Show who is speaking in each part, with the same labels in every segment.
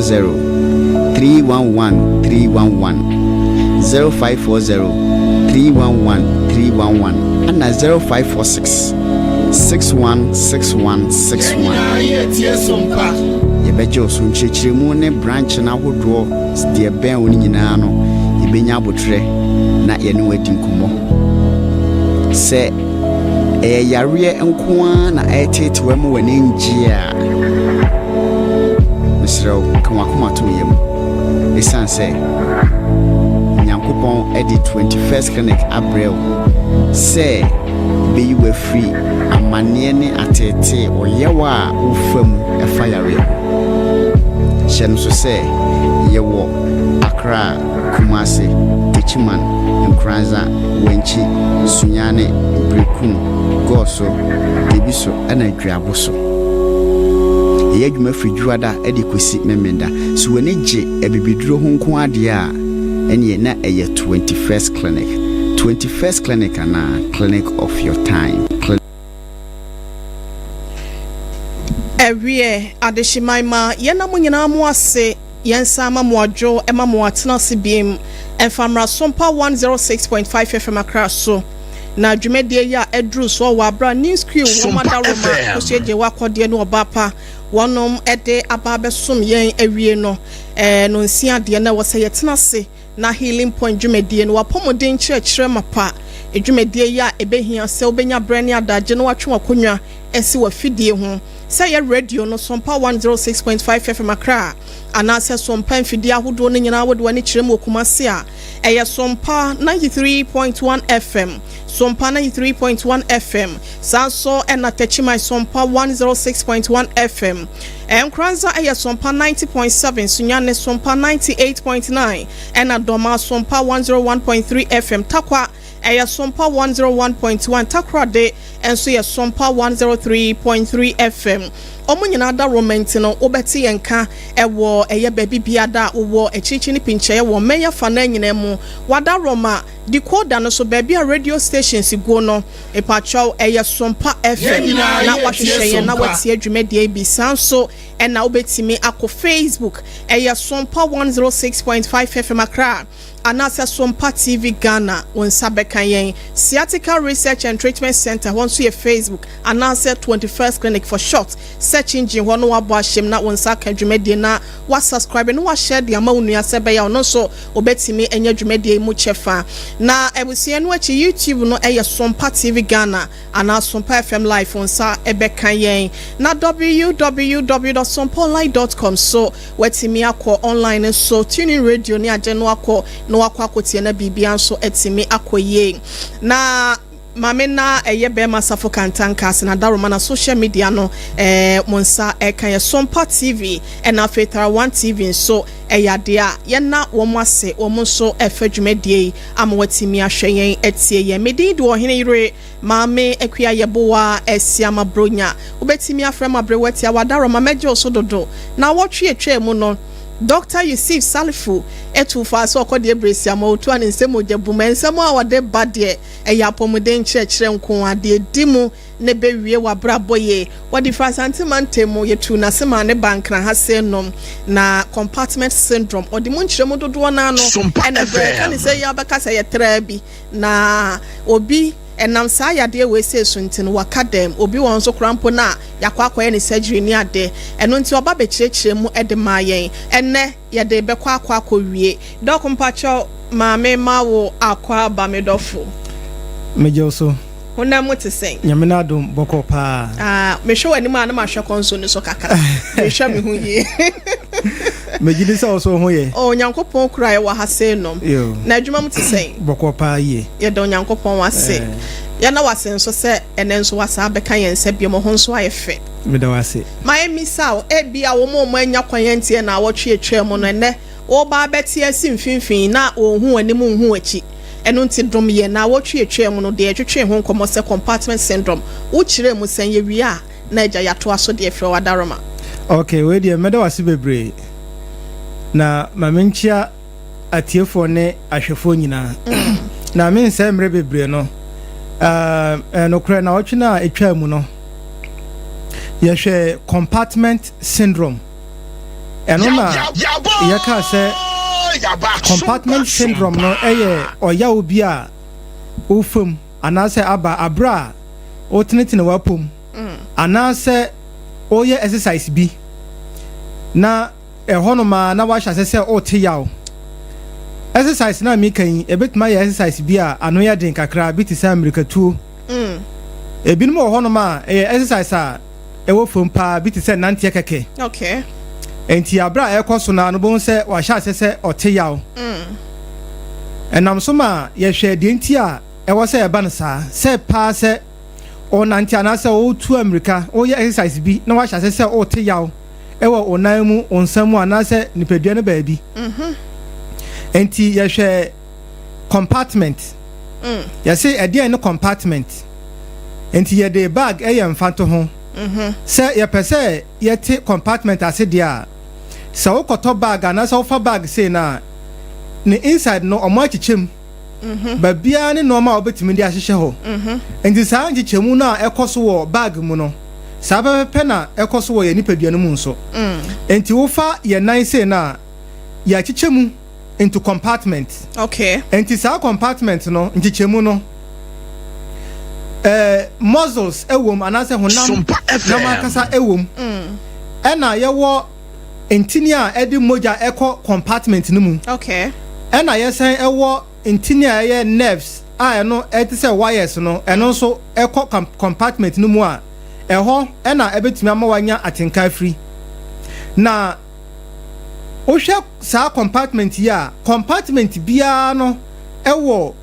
Speaker 1: 0 311 311 0540 311 311 ɛna 0546 616161. Yɛbɛgye wo so nkyerɛkyerɛmu ne branch no ahodoɔ deɛ ɛbɛn wo no nyinaa no, yɛbɛnya abotrɛ na yɛne wo adi nkɔmmɔ. Sɛ ɛyɛ yareɛ nko ara na ɛreteetewa mu w'ani ngye a, mesrɛ wo, ka w'akoma to yam, ɛsiane sɛ Nyankopɔn de 21st Clinic abrɛ wo sɛ bɛyi wo afiri amanneɛ ne ateetee ɔyaw a wofa mu ɛfa yareɛ ho. Hyɛ no so sɛ yɛwɔ Accra, Kumase, Techiman, Nkoranza, Wankyi, Sunyani, Berekum, Goaso, Debiso ɛna Dweabo so. Ɛyɛ adwuma firi Dwoada de kɔsi Memenda. So w'ani gye abibiduro ho nko adeɛ a, ɛneɛ na ɛyɛ 21st Clinic. 21st Clinic anaa Clinic of your time. Clinic.
Speaker 2: Ɛwiɛ, adehyeman ma yɛna mo nyinaa mo ase. Yɛnsa ma mo adwo ma mo atena ase biem ɛmfa mmra Sompa 106.5 FM Accra so. Na dwumadie yi a ɛduru soɔ wɔ abra News Crew wɔn adaworoma kosua gye wakɔdeɛ ne ɔbaa pa wɔnom de aba abɛsom yɛn awie no, no nsia deɛ na ɛwɔ sɛ yɛtena ase na Healing Point dwumadie no, wapɔmuden nkyerɛkyerɛ mapa dwumadie yi a ɛbɛhia sɛ wobɛnya berɛ ne adagye na watwe w'akonnwa asi w'afidie ho, sɛ ɛyɛ radio no Sompa 106.5 FM Accra anaasɛ Sompa mfidie ahodoɔ no nyinaa wode w'ani kyerɛ mu wɔ Kumasi a, ɛyɛ Sompa 93.1 FM, Sompa 93.1 FM, saa nso ɛna Techiman Sompa 106.1 FM, Nkoranza ɛyɛ Sompa 90.7, Sunyani Sompa 98.9, ɛna Dɔma Sompa 101.3 FM, Takwa ɛyɛ Sompa 101.1, Takoradi nso yɛ Sompa 103.3 FM. Ɔmo nyinaa da Roma nti no wobɛte yɛn ka ɛwɔ ɛyɛ baabi biada a wowɔ akyirikyiri ne pinkyɛeɛ wɔ mmɛn afa no nyinaa mu. Wada Roma decoder no so baabi a radio stations guo no, mpakyɛw, ɛyɛ Sompa FM na wahwehwɛ yɛn na watie dwumadie bi. Saa nso ɛna wobɛtumi akɔ Facebook, ɛyɛ Sompa 106.5 FM Accra anaasɛ Sompa TV Ghana, wo nsa bɛka yɛn. Sciatica Research and Treatment Center hɔ nso yɛ Facebook anaasɛ 21st Clinic for short. Search engine hɔ no wabɔ ahyɛm na wo nsa aka dwumadie na wasubscribe na wahyɛ de ama wo nua sɛ ɛbɛyɛ ɔno nso obɛtumi anya dwumadie mu kyɛfa. Na abusua no akyi, YouTube no ɛyɛ Sompa TV Ghana anaa Sompa FM Live, wo nsa ɛbɛka yɛn. Na www.sompaonline.com so watumi akɔ online nso, tuning radio ne agye no akɔ na wakɔ akɔtie na biribia nso atumi akɔ yie. Na maame na ɛyɛ bɛrima Safo Kantanka ase na daroma na social media no mo nsa ɛka yɛ Sompa TV ɛna afei Tara One TV nso ɛyɛ adeɛ a yɛna wɔn ase, wɔn nso ɛfɛ dwumadie yi ama watumi ahwɛ yɛn atie yɛn. Medin de Ɔhene Yere Maame Akua Yɛboa Asiama Bronya. Wobɛtumi afrɛ ma aberewa tia wadaroma mɛgye wo so dodo. Na wɔtwe atwa mu no, Dr Yusuf Salifu etu fa sɛ ɔkɔ deɛ beresi ama otu a ne nsɛm ogya bum. Nsɛm a wɔde ba deɛ ɛyɛ apɔmuden nkyerɛkyerɛ nko adeɛ di mu ne bɛwie w'abrabɔ yie. Wɔde firi Asante mantam mu, yɛtu n'ase maa ne ba Nkran ha se nom na compartment syndrome ɔde mu nkyerɛmu dodoɔ naa no ɛna berɛ ka ne sɛ yɛ abɛka sɛ yɛtraa bi na obi ɛnam saa yadeɛ wei sɛ so nti no waka dɛm obi wɔn nso kora mpo na yɛakɔ akɔyɛ ne surgery ne ade. Ɛno nti ɔba bɛkyerɛkyerɛ mu ɛde maa yɛn. Ɛnɛ yɛde bɛkɔ akɔ wie. Doc, mpakyɛw, maame ma wo akɔ aba, me dɔfo.
Speaker 3: Megye wo so.
Speaker 2: Honam mu te sɛn?
Speaker 3: Nyame no adom, bɔkɔ paa.
Speaker 2: Ah, mehwɛ w'anim a na mahwɛ kɔnso no so kakra, mehwɛ me ho yie.
Speaker 3: Megye di sɛ wo so ho yɛ.
Speaker 2: Oh, Onyankopɔn kura yɛ wɔ ha sei nom.
Speaker 3: Yo.
Speaker 2: Na adwuma mu te sɛn?
Speaker 3: Bɔkɔ paa yie.
Speaker 2: Yɛda Onyankopɔn ase. Yɛna wase nso sɛ ɛnɛ nso wasa abɛka yɛn nsa biom, ho nso ayɛ fɛ.
Speaker 3: Meda wase.
Speaker 2: Ma yɛmmisa wo, ebi a wɔn a wɔn anya kwan ntie na awɔtwe atwa mu no, ɛnɛ wɔba abɛte asi mfimfini na wɔnhu w'anim nhu w'akyi. Ɛno nti dom yɛ na awɔtwe atwa mu no deɛ ɛtwetwe ho nkɔmmɔ sɛ compartment syndrome, wokyerɛ mu sɛn? Yɛwie a na agya yɛatoa so deɛ frɛ wadaroma.
Speaker 3: Ok, wei deɛ mɛda wase bebree na ma menkyia atiefoɔ ne ahwɛfoɔ nyinaa na mensɛ mmerɛ bebree no. Nokorɛ na ɔtwe no a ɛtwaa mu no, yɛhwɛ compartment syndrome. Ɛno na yɛkaa sɛ compartment syndrome no yɛ ɔyaw bi a wofa mu anaasɛ aba aberɛ a wotenetene w'apom anaasɛ woyɛ exercise bi na ɛhɔnom a na wahyɛ ase sɛ wote yaw. Exercise na meka yi, ebetumi ayɛ exercise bi a ano yɛ den kakra bi te sɛ mmirikatuo. Ebinom wɔ hɔnom a ɛyɛ exercise a ɛwɔ fam paa bi te sɛ nanteɛ kɛkɛ. Nti abere a ɛrekɔ so na no bɛhu sɛ wahyɛ ase sɛ ɔte yaw. Ɛnam so ma yɛhwɛ deɛ nti a ɛwɔ sɛ ɛba no saa, sɛ paa sɛ ɔnante anaasɛ ɔretu mmirika, ɔreyɛ exercise bi na wahyɛ ase sɛ ɔrete yaw ɛwɔ ɔnan mu, ɔnsa mu anaasɛ nipadua no baabi. Nti yɛhwɛ compartment. Yɛse ɛdeɛn ne compartment? Nti yɛde bag ɛyɛ mfato ho. Sɛ yɛpɛ sɛ yɛte compartment ase deɛ a, sɛ wokɔtɔ bag anaasɛ wofa bag sei no a, ne inside no ɔmo akyekyɛ mu. Baabiara ne nneɛma a wobɛtumi de ahyehyɛ hɔ. Nti saa nkyekyɛmu no a ɛkɔ so wɔ bag mu no, saa pɛpɛpɛ na ɛkɔ so wɔ yɛn nipadua no mu nso. Nti wofa yɛn nan sei no a, yɛakyekyɛ mu into compartment. Nti saa compartment no nkyekyɛmu no, muscles ɛwɔ mu anaasɛ honam
Speaker 4: Sompa
Speaker 3: nam
Speaker 4: FM.
Speaker 3: ankasa ɛwɔ mu. Ɛna yɛwɔ ntini a ɛde mogya ɛkɔ compartment no mu. Ɛna yɛsan ɛwɔ ntini a ɛyɛ nerves a ɛno ɛte sɛ wires no, ɛno nso ɛkɔ compartment no mu a ɛhɔ ɛna ɛbɛtumi ama wanya atenka afiri. Na wohwɛ saa compartment yi a, compartment biara no ɛwɔ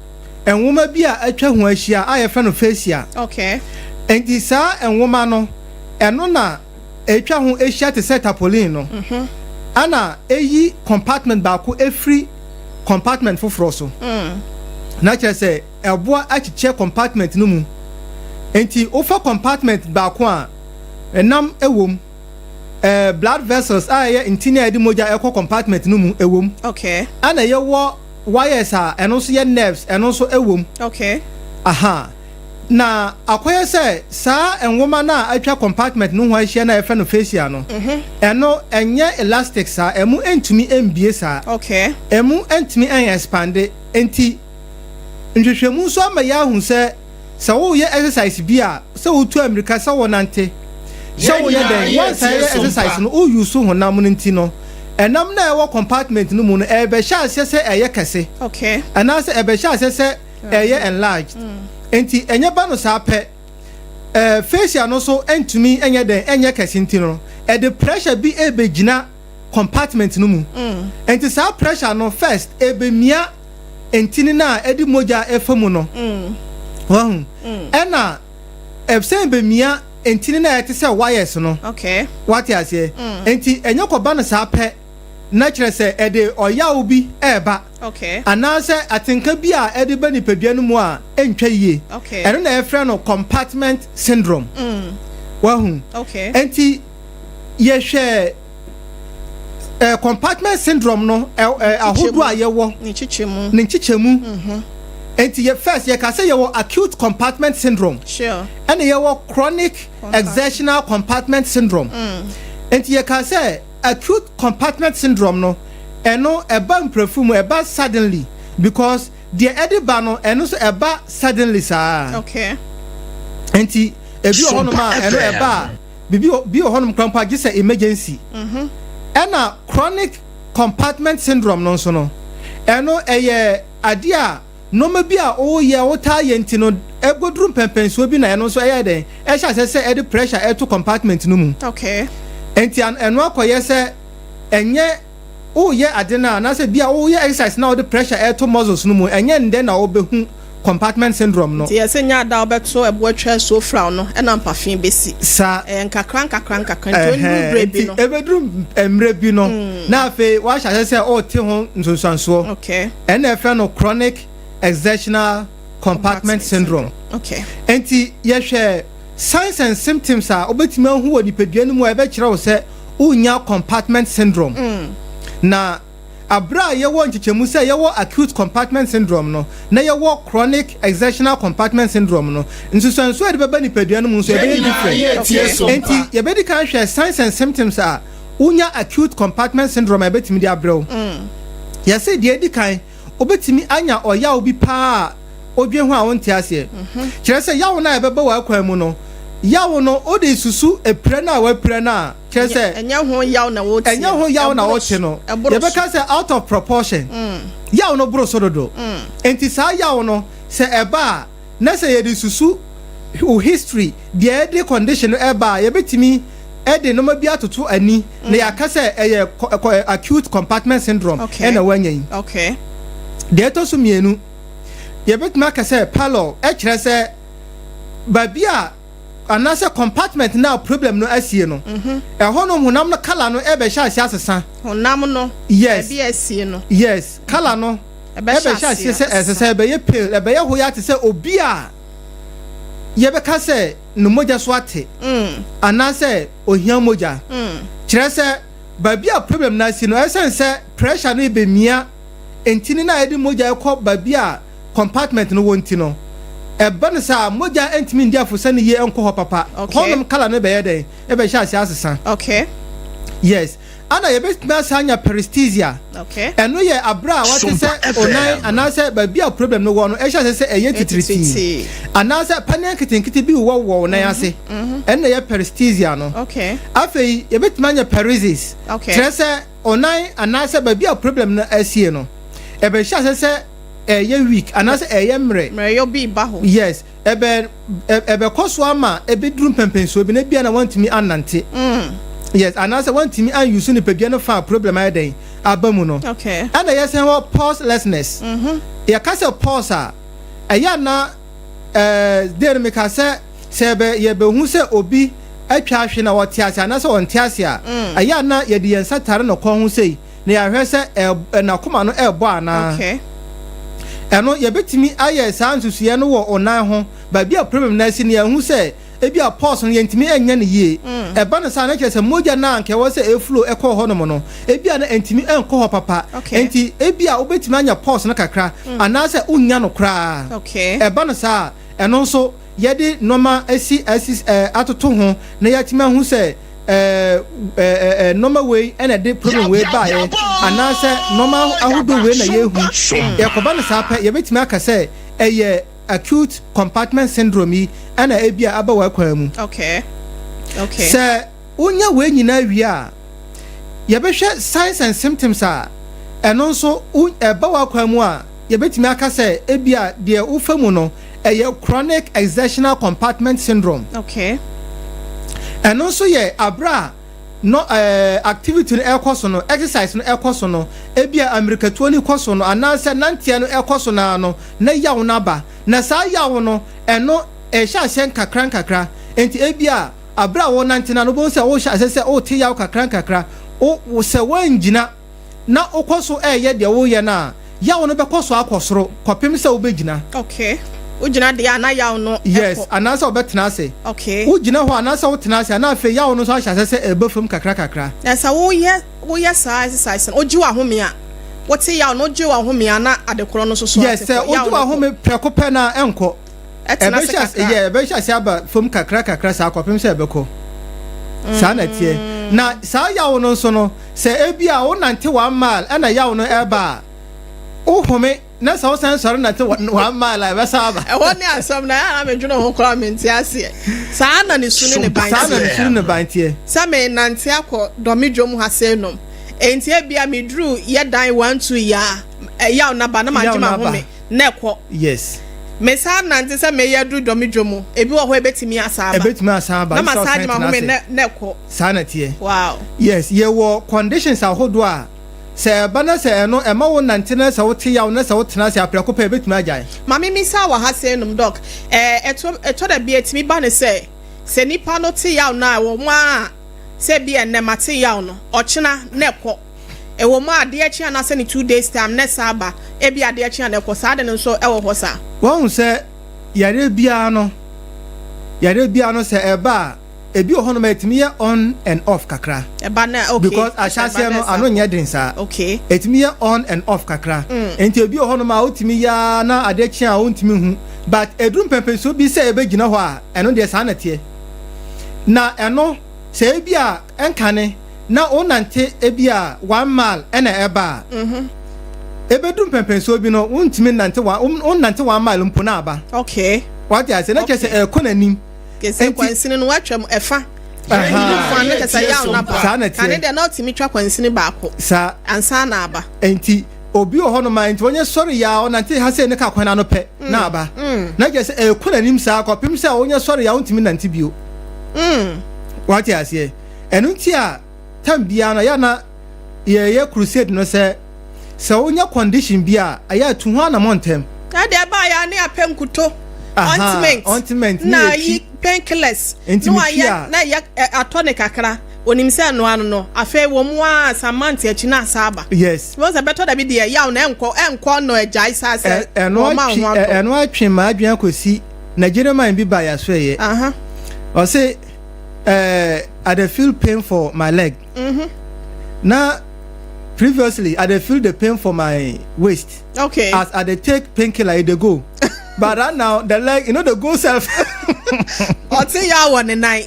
Speaker 3: nwoma bi a atwa ho ahyia a yɛfrɛ no fascia. Nti saa nwoma no, ɛno na atwa ho ahyia te sɛ tarpaulin no, ɛna eyi compartment baako efiri compartment foforɔ so, na kyerɛ sɛ ɛboa akyekyɛ compartment no mu. Nti wofa compartment baako a, ɛnam ɛwɔ mu, blood vessels a ɛyɛ ntini a yɛde mogya ɛkɔ compartment no mu ɛwɔ mu. Ɛna yɛwɔ wires a ɛno nso yɛ nerves, ɛno nso ɛwɔ mu. Aha na akɔyɛ sɛ saa nwoma no a atwa compartment no ho ahyia no a yɛfrɛ no fascia no, ɛno ɛnyɛ elastic saa, ɛmu ntumi mbie saa. Ɛmu ntumi ɛn expand. Nti nhwehwɛmu nso ama yɛ ahu sɛ sɛ woyɛ exercise bi a, sɛ wotu amirika, sɛ wɔnante, sɛ woyɛ dɛn, wɔnsan yɛ exercise no, woyu so honam no, nti no ɛnam na ɛwɔ compartment no mu no ɛbɛhyɛ aseɛ sɛ ɛyɛ kɛse anaasɛ ɛbɛhyɛ aseɛ sɛ ɛyɛ enlarged. Nti ɛnyɛ ba no saa pɛ, fascia no nso ntumi ɛnyɛ dɛn, ɛnyɛ kɛse, nti no ɛde pressure bi ɛbɛgyina compartment no mu. Nti saa pressure no first ɛbɛmia ntini no a ɛde mogya ɛfa mu no, wahu, ɛna ɛsɛn bɛmia ntini no a ɛte sɛ wires no. Wate aseɛ? Nti ɛnyɛ kɔba no saa pɛ na kyerɛ sɛ ɛde ɔyaw bi ɛɛba anaasɛ atenka bi a ɛde ba nipadua no mu a ɛntwa yie. Ɛno na yɛfrɛ no compartment syndrome, wahu?
Speaker 2: Okay.
Speaker 3: Nti yɛhwɛ compartment syndrome no ɛ ɛ ahodoɔ a yɛwɔ
Speaker 2: ne nkyekyɛmu.
Speaker 3: Ne nkyekyɛmu. Nti yɛ first yɛka sɛ yɛwɔ acute compartment syndrome ɛna yɛwɔ chronic exertional compartment syndrome. Nti yɛka sɛ acute compartment syndrome no, ɛno ɛba mprɛfu mu, ɛba suddenly, because deɛ ɛde ba no, ɛno nso ɛba suddenly saa. Nti ebi wɔ hɔnom a ɛno ɛba a bibi bi wɔ hɔnom koraa mpo a gye sɛ emergency. Ɛna chronic compartment syndrome no nso no, ɛno ɛyɛ adeɛ a nneɛma bi a ɔreyɛ ɔtaa yɛ, nti no ɛgoduru mpɛmpɛnsuo bi na ɛno nso ɛyɛ dɛn, ɛhyɛ asɛ sɛ ɛde pressure ɛto compartment no mu. Nti ɛno akɔyɛ sɛ ɛnyɛ woyɛ ade no a anaasɛ bi a woyɛ exercise na wode pressure ɛto muscles no mu, ɛnyɛ ndɛ na wobɛhu compartment syndrome no.
Speaker 2: Nti yɛsɛ nyɛ ada wobɛto ɛboɔ atwa asuo fraw no ɛna mpafe bɛsi.
Speaker 3: Saa.
Speaker 2: Ɛyɛ nkakra nkakra nkakra, nti ɔnuru berɛ bi
Speaker 3: nti
Speaker 2: no.
Speaker 3: ɛbɛduru mmerɛ bi no na afei wahyɛ aseɛ sɛ ɔrete ho nsonsansoɔ. Ɛna ɛfrɛ no chronic exertional compartment syndrome. Nti yɛhwɛ signs and symptoms a wobɛtumi ahu wɔ nipadua no mu a ɛbɛkyerɛ wo sɛ wonya compartment syndrome. Na abere a yɛwɔ nkyekyɛmu sɛ yɛwɔ acute compartment syndrome no na yɛwɔ chronic exertional compartment syndrome no, nsusuanso a yɛde bɛba nipadua no mu nso ɛbɛyɛ different. Nti yɛbɛdi kan hwɛ signs and symptoms a wonya acute compartment syndrome a ɛbɛtumi de abrɛ wo. Yɛse deɛ edi kan, wobɛtumi anya ɔyaw bi paa a odwe ho a wonte aseɛ. Kyerɛ sɛ yaw no a ɛbɛba w'akwan mu no, yaw no wode susu epirɛ no a wapirɛ no a, kyerɛ sɛ
Speaker 2: ɛnyɛ ho yaw na wote.
Speaker 3: Ɛnyɛ ho yaw na wote no. Yɛbɛka sɛ out of proportion. Yaw no boro so dodo. Nti saa yaw no, sɛ ɛba a, na sɛ yɛde susu wo history deɛ ɛde condition no ɛba a, yɛbɛtumi ɛde nneɛma bi atoto ani na yɛaka sɛ ɛyɛ acute compartment syndrome ɛna wanya yi. Deɛ ɛtɔ so mmienu, yɛbɛtumi aka sɛ pallor, ɛkyerɛ sɛ baabi a anaasɛ compartment na problem no asie no, ɛhɔ no honam no colour no ɛbɛhyɛ ase asesa.
Speaker 2: Honam no.
Speaker 3: Yes.
Speaker 2: Baabi asie no.
Speaker 3: Yes, colour no ɛbɛhyɛ aseɛ sɛ ɛsɛ sɛ ɛbɛyɛ pale, ɛbɛyɛ hɔ yɛ ate sɛ obi a yɛbɛka sɛ ne mogya so ate anaasɛ ohia mogya. Kyerɛ sɛ baabi a problem no asi no, ɛsɛn sɛ pressure no bɛmia ntini no a yɛde mogya ɛkɔ baabi a compartment no wɔ, nti no ɛba no saa, mogya ntumi ndi afosɛ no yie nkɔ hɔ papa. Hɔnom colour no bɛyɛ dɛn? Ɛbɛhyɛ ase asesa. Yes, ana yɛbɛtumi asa anya paresthesia. Ɛno yɛ abere a wate sɛ onan anaasɛ baabi a problem no wɔ no ɛhyɛ ase sɛ ɛyɛ titiritii anaasɛ paneɛ nketenkete bi wɔ wɔ nan ase. Ɛno yɛ paresthesia no. Afei yɛbɛtumi anya paresis. Kyerɛ sɛ onan anaasɛ baabi a problem no asie no ɛbɛhyɛ ase sɛ ɛyɛ weak anaasɛ ɛyɛ mmerɛ.
Speaker 2: Mmerɛyɛ bi ba hɔ.
Speaker 3: Yes, ɛbɛkɔ so ama ɛbɛduru mpɛmpɛnsuo bi na bia na wantumi anante. Yes, anaasɛ wantumi anyusu nipadua no fa a problem ayɛ dɛn aba mu no. Ɛna yɛsɛn wɔ pulselessness. Yɛka sɛ pulse a, ɛyɛ ana den no meka sɛ yɛbɛ yɛbɛhu sɛ obi atwa ahwe na wɔte ase anaasɛ ɔnte ase a, ɛyɛ ana yɛde yɛn nsa tare no kɔn ho sei na yɛahwɛ sɛ n'akoma no ɛɛbɔ anaa. Ɛno yɛbɛtumi ayɛ saa nsusuiɛ no wɔ ɔnan ho baabi a problem no asi no, yɛhu sɛ ebi a pulse no yɛntumi ɛnyɛ no yie. Ɛba no saa na kyerɛ sɛ mogya no a nka ɛwɔ sɛ eflow ɛkɔ hɔnom no, ebi a no ɛntumi ɛnkɔ hɔ papa. Nti ebi a wobɛtumi anya pulse no kakra anaasɛ wonya no koraa. Ɛba no saa, ɛno nso yɛde nneɛma asi atoto ho na yɛatumi ahu sɛ ɛɛ ɛɛ nneɛma wei ɛna ɛde problem wei baeɛ anaasɛ nneɛma ahodoɔ wei na yɛhu. Yɛkɔba no saa pɛ, yɛbɛtumi aka sɛ ɛyɛ acute compartment syndrome yi ɛna ebi a aba wɔ akwan mu. Sɛ wonya wei nyinaa wie a, yɛbɛhwɛ signs and symptoms a ɛno nso ɛba wɔ akwan mu a yɛbɛtumi aka sɛ ebi a deɛ wofa mu no ɛyɛ chronic exertional compartment syndrome. Ɛno nso yɛ abere a no activity no ɛkɔ so no, exercise no ɛkɔ so no, ebi a amirikatuo no kɔ so no anaasɛ nanteɛ no ɛkɔ so naa no na yaw no aba. Na saa yaw no, ɛno ɛhyɛ aseɛ nkakra nkakra. Nti ebi a abere a wɔnante na no, wobɛhu sɛ wohyɛ aseɛ sɛ wote yaw kakra nkakra. Wo sɛ woangyina na wokɔ so ɛɛyɛ deɛ woyɛ no a, yaw no bɛkɔ so akɔ soro kɔpem sɛ wobɛgyina.
Speaker 2: Okay, wogyina deɛ a, na yaw no
Speaker 3: Yes, anaasɛ wobɛtena ase. Wogyina hɔ anaasɛ wotena ase ana, afei yaw no nso ahyɛ ase sɛ ɛbɛ fam kakra kakra.
Speaker 2: Na sɛ woyɛ saa exercise no, wogye w'ahome a, wote yaw no, wogye w'ahome a, na adekorɔ no nso so
Speaker 3: ate. Yes, sɛ wogye w'ahome prɛko pɛ na ɛnkɔ.
Speaker 2: Ɛtena ase kakra.
Speaker 3: Yɛ ɛbɛhyɛ ase aba fam kakra kakra saa kɔpem sɛ ɛbɛkɔ. Saa na ɛteɛ. Na saa yaw no nso no, sɛ ebi a wonante 1 mile ɛna yaw no ɛba a, wohome na sɛ wosan sɔre nante 1 mile a, ɛbɛsa aba.
Speaker 2: Ɛhɔ ne asɛm na ɛyɛ a medwene ho koraa, mente aseɛ. Saa na ne su ne ne ban
Speaker 3: Saa na ne su ne ne ban teɛ.
Speaker 2: Sɛ menante akɔ Dɔme dwom ha sei nom, enti ebia meduru yɛ dan 1, 2 yi a, ɛyaw naba na magye mahome na ɛkɔ. Mesan nante sɛ meyɛ duru Dɔme dwom mu, ebi wɔ hɔ ebetumi asa aba.
Speaker 3: Ebetumi asa aba.
Speaker 2: Na ma saa gye mahome na ɛkɔ.
Speaker 3: Saa na teɛ. Yes, yɛwɔ conditions ahodoɔ a sɛ ɛba na sɛ ɛno ɛma wo nante na sɛ wote yaw na sɛ wotena ase aprɛko pɛ, ebetumi agyae.
Speaker 2: Maame mi sa wɔ ha sɛ nom, Doc, ɛtɔ da bi etumi ba ne sɛ nipa no te yaw no a, ɛwɔ mu a sɛ bi ɛnɛ ma te yaw no, ɔkyena na ɛkɔ. Ɛwɔ mu a adeɛ kye anaasɛ ne 2 days time na ɛsa aba, ebi adeɛ kye a na ɛkɔ. Saa de no nso ɛwɔ hɔ saa?
Speaker 3: Wɔn sɛ yareɛ biara no, sɛ ɛba a, ebi wɔ hɔnom a ɛtumi yɛ on and off kakra.
Speaker 2: Ɛba na okay.
Speaker 3: Because ahyɛaseɛ no ano nyɛ den saa. Ɛtumi yɛ on and off kakra. Nti ebi wɔ hɔnom a wotumi yɛ na adeɛ kye a wontumi hu, but eduru mpɛmpɛnsuo bi sɛ ɛbɛgyina hɔ a, ɛno deɛ saa na teɛ. Na ɛno sɛ ebi a ɛnkane. na wonante ebi a 1 mile ɛna ɛba a, ebɛduru mpɛmpɛnsoɔ bi no, wontumi nante wa wonnante 1 mile mpo na aba. Wate ase? Na kyerɛ sɛ ɛkɔ n'anim.
Speaker 2: Kese kwansini no watwam ɛfa fa ne kɛsɛ yaw na ba.
Speaker 3: Saa na teɛ.
Speaker 2: Kane deɛ na ɔtumi twa kwansini baako
Speaker 3: saa
Speaker 2: ansa na aba.
Speaker 3: Nti obi wɔ hɔnom a, nti wɔnyɛ sɔre ya, ɔnante ha sɛ ne ka kwan ano pɛ na aba, na kyerɛ sɛ ɛkɔ n'anim saa kɔpem sɛ wɔnyɛ sɔre ya, wontumi nante bio. Wate aseɛ? Ɛno nti a tam biara no yɛ na yɛyɛ crusade no sɛ wonya condition bi a, ɛyɛ atu ho anammɔ ntɛm.
Speaker 2: Na deɛ ɛbaa yɛ ne apɛ nkuto, ointment,
Speaker 3: ointment ne
Speaker 2: na
Speaker 3: yɛtwi.
Speaker 2: Yi painkillers.
Speaker 3: Nti
Speaker 2: na
Speaker 3: metwi
Speaker 2: wayɛ
Speaker 3: a-
Speaker 2: na ɛyɛ atɔ ne kakra, onim sɛ ɛnoa no, afei wɔn mu a samante akyi na asa aba. Wɔn sɛ bɛtɔ dabi deɛ, yaw na ɛnkɔ no, ɛgyae saa sɛ
Speaker 3: ɛno
Speaker 2: wɔn ma
Speaker 3: atwe
Speaker 2: ho atɔ.
Speaker 3: Ɛno atwe ma adwene akɔsi Nigerian man bi ba yɛaso ɛyɛ ɔse I dey feel pain for my leg. Na previously I dey feel the pain for my waist. As I dey take painkiller, e dey go, but right now the leg e no dey go sef.
Speaker 2: Ɔte yaw wɔ ne nan.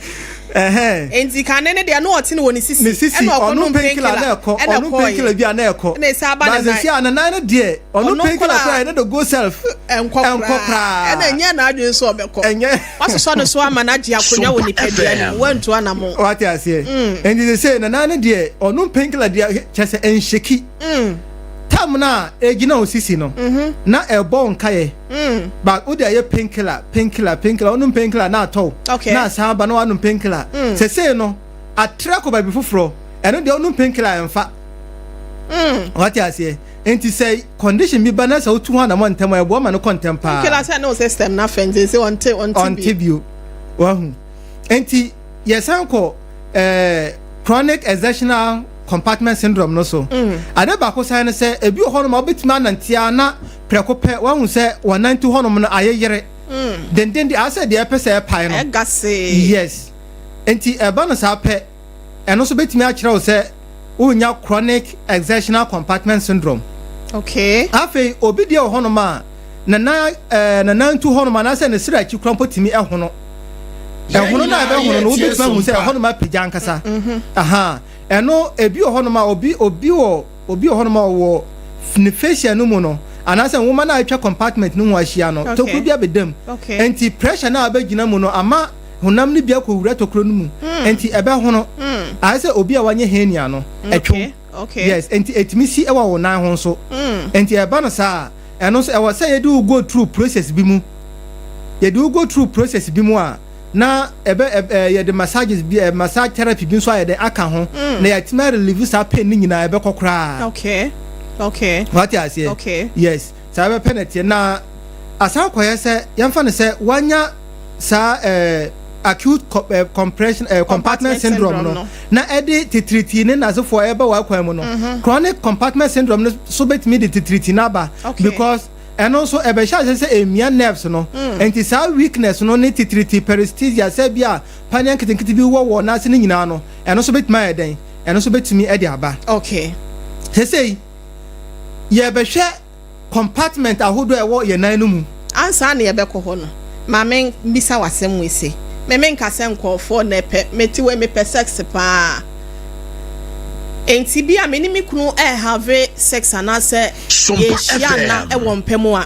Speaker 2: Nti kane ne deɛ no, ɔte ne wɔ ne sisi.
Speaker 3: Ne sisi.
Speaker 2: Ɛna ɔkɔ
Speaker 3: ɔno
Speaker 2: nom
Speaker 3: painkiller na ɛkɔ.
Speaker 2: Ɛna
Speaker 3: Ɔno
Speaker 2: ɛkɔɔyɛ.
Speaker 3: painkiller bi a na ɛkɔ.
Speaker 2: Ɛna ɛsɛ aba ne
Speaker 3: But
Speaker 2: nan.
Speaker 3: sisi a ne nan no deɛ, ɔno
Speaker 2: Ɔno
Speaker 3: painkiller
Speaker 2: koraa-
Speaker 3: koraa, e no dey go sef.
Speaker 2: Ɛnkɔ
Speaker 3: Ɛnkɔ
Speaker 2: koraa.
Speaker 3: koraa.
Speaker 2: Ɛna ɛnyɛ n'adwene nso ɔbɛkɔ.
Speaker 3: Ɛnyɛ.
Speaker 2: Wasosɔ ne so ama n'agye akonnwa wɔ nipadua no mu, wantu anamo.
Speaker 3: Wate aseɛ? Nti sɛ ne nan no deɛ, ɔno painkiller deɛ, kyɛ sɛ ɛnhyɛki tam no a ɛgyina wo sisi no na ɛbɔ wo nkaeɛ, but wode ayɛ painkiller, painkiller, painkiller, wonom painkiller na atɔ wo na asan aba na woanom painkiller. Sɛsei no atrɛ kɔ baabi foforɔ, ɛno deɛ wonom painkiller ɛmfa. Wate aseɛ? Nti sɛ condition bi ba na sɛ wotu ho anammɔ ntɛm a, ɛboa ma no kɔ ntɛm paa.
Speaker 2: Kila sɛ ne wo system na fɛ nti sɛ ɔnte
Speaker 3: ɔnte
Speaker 2: bio.
Speaker 3: Bio wahu. Nti yɛsan kɔ chronic exertional compartment syndrome no so. Ade baako san no sɛ ebi wɔ hɔnom a wobɛtumi anantea na prɛko pɛ wahu sɛ wɔnante hɔnom no ayɛ yere denden de asɛ deɛ ɛpɛ sɛ ɛpae no.
Speaker 2: Ɛga see.
Speaker 3: Yes, nti ɛba no saa pɛ, ɛno nso bɛtumi akyerɛ wo sɛ wonya chronic exertional compartment syndrome. Afei obi deɛ wɔ hɔnom a nana nana ntu hɔnom anaasɛ ne srɛ akyi kora mpo tumi ɛhono. Ɛhono no a ɛbɛhono no, wobɛtumi ahu sɛ ɛhɔnom apagya ankasa. Aha, ɛno ebi wɔ hɔnom a obi wɔ hɔnom a ɔwɔ ne fascia no mu no anaasɛ nwoma no a atwa compartment no ho ahyia no, tokuro bi abɛdam. Nti pressure no a abɛgyina mu no ama honam no bi akɔwura tokuro no mu, nti ɛbɛhono ayɛ sɛ obi a wanyɛ hernia no ɛtwom. Yes, nti ɛtumi si ɛwɔ wo nan ho nso. Nti ɛba no saa, ɛno nso ɛwɔ sɛ yɛde wo go through process bi mu, yɛde wo go through process bi mu a na ɛbɛ ɛ yɛde massages bi, massage therapy bi nso ayɛ dɛ aka ho na yɛatumi relieve saa pain ne nyinaa, ɛbɛkɔ koraa. Wate aseɛ?
Speaker 2: Okay.
Speaker 3: Yes, saa bɛpɛ na teɛ. Na asan kɔyɛ sɛ yɛmfa no sɛ wanya saa acute compression compartment syndrome no na ɛde titiriti ne nasefoɔ ɛbɛ wɔ akwan mu no, chronic compartment syndrome no so bɛtumi de titiriti n'aba because ɛno nso ɛbɛhyɛ ase sɛ emia nerves no. Nti saa weakness no ne titiriti, paresthesia, sɛ bi a paneɛ nketenkete bi wɔ wɔ n'ase ne nyinaa no, ɛno nso bɛtumi ayɛ dɛn, ɛno nso bɛtumi ɛde aba. Sɛsɛyi yɛbɛhwɛ compartment ahodoɔ a ɛwɔ yɛn nan no mu.
Speaker 2: Ansa na yɛbɛkɔ hɔ no, maame, mbisa w'asɛm wei se meme nka sɛ nkɔɔfoɔ na ɛpɛ mete wei, mepɛ sex paa, nti bi a me ne me kunu ɛhave sex anaasɛ yɛhyia nna ɛwɔ mpɛ mu a,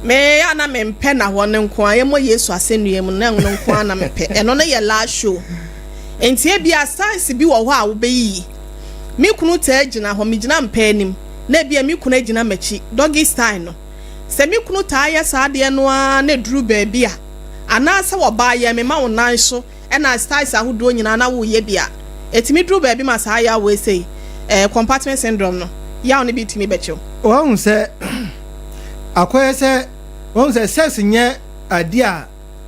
Speaker 2: me a na mempɛ na hɔ no nko a yɛmmɔ Yesu asɛnnua mu na ɛno nko a na mepɛ. Ɛno no yɛ last show. Nti ebi a science bi wɔ hɔ a wobɛyiyi me kunu taa gyina hɔ, megyina mpɛ anim na ebi a me kunu agyina m'akyi doggy style no, sɛ me kunu taa yɛ saa adeɛ no ara na duru baabi a, anaasɛ wɔbaa yɛ me ma wo nan so ɛna styles ahodoɔ nyinaa na woyɛ bi a, ɛtumi duru baabi ma saa yaw wei sei, compartment syndrome no, yaw no bi tumi bɛkyew?
Speaker 3: Wɔn sɛ akɔyɛ sɛ wɔn sɛ sex nyɛ adeɛ a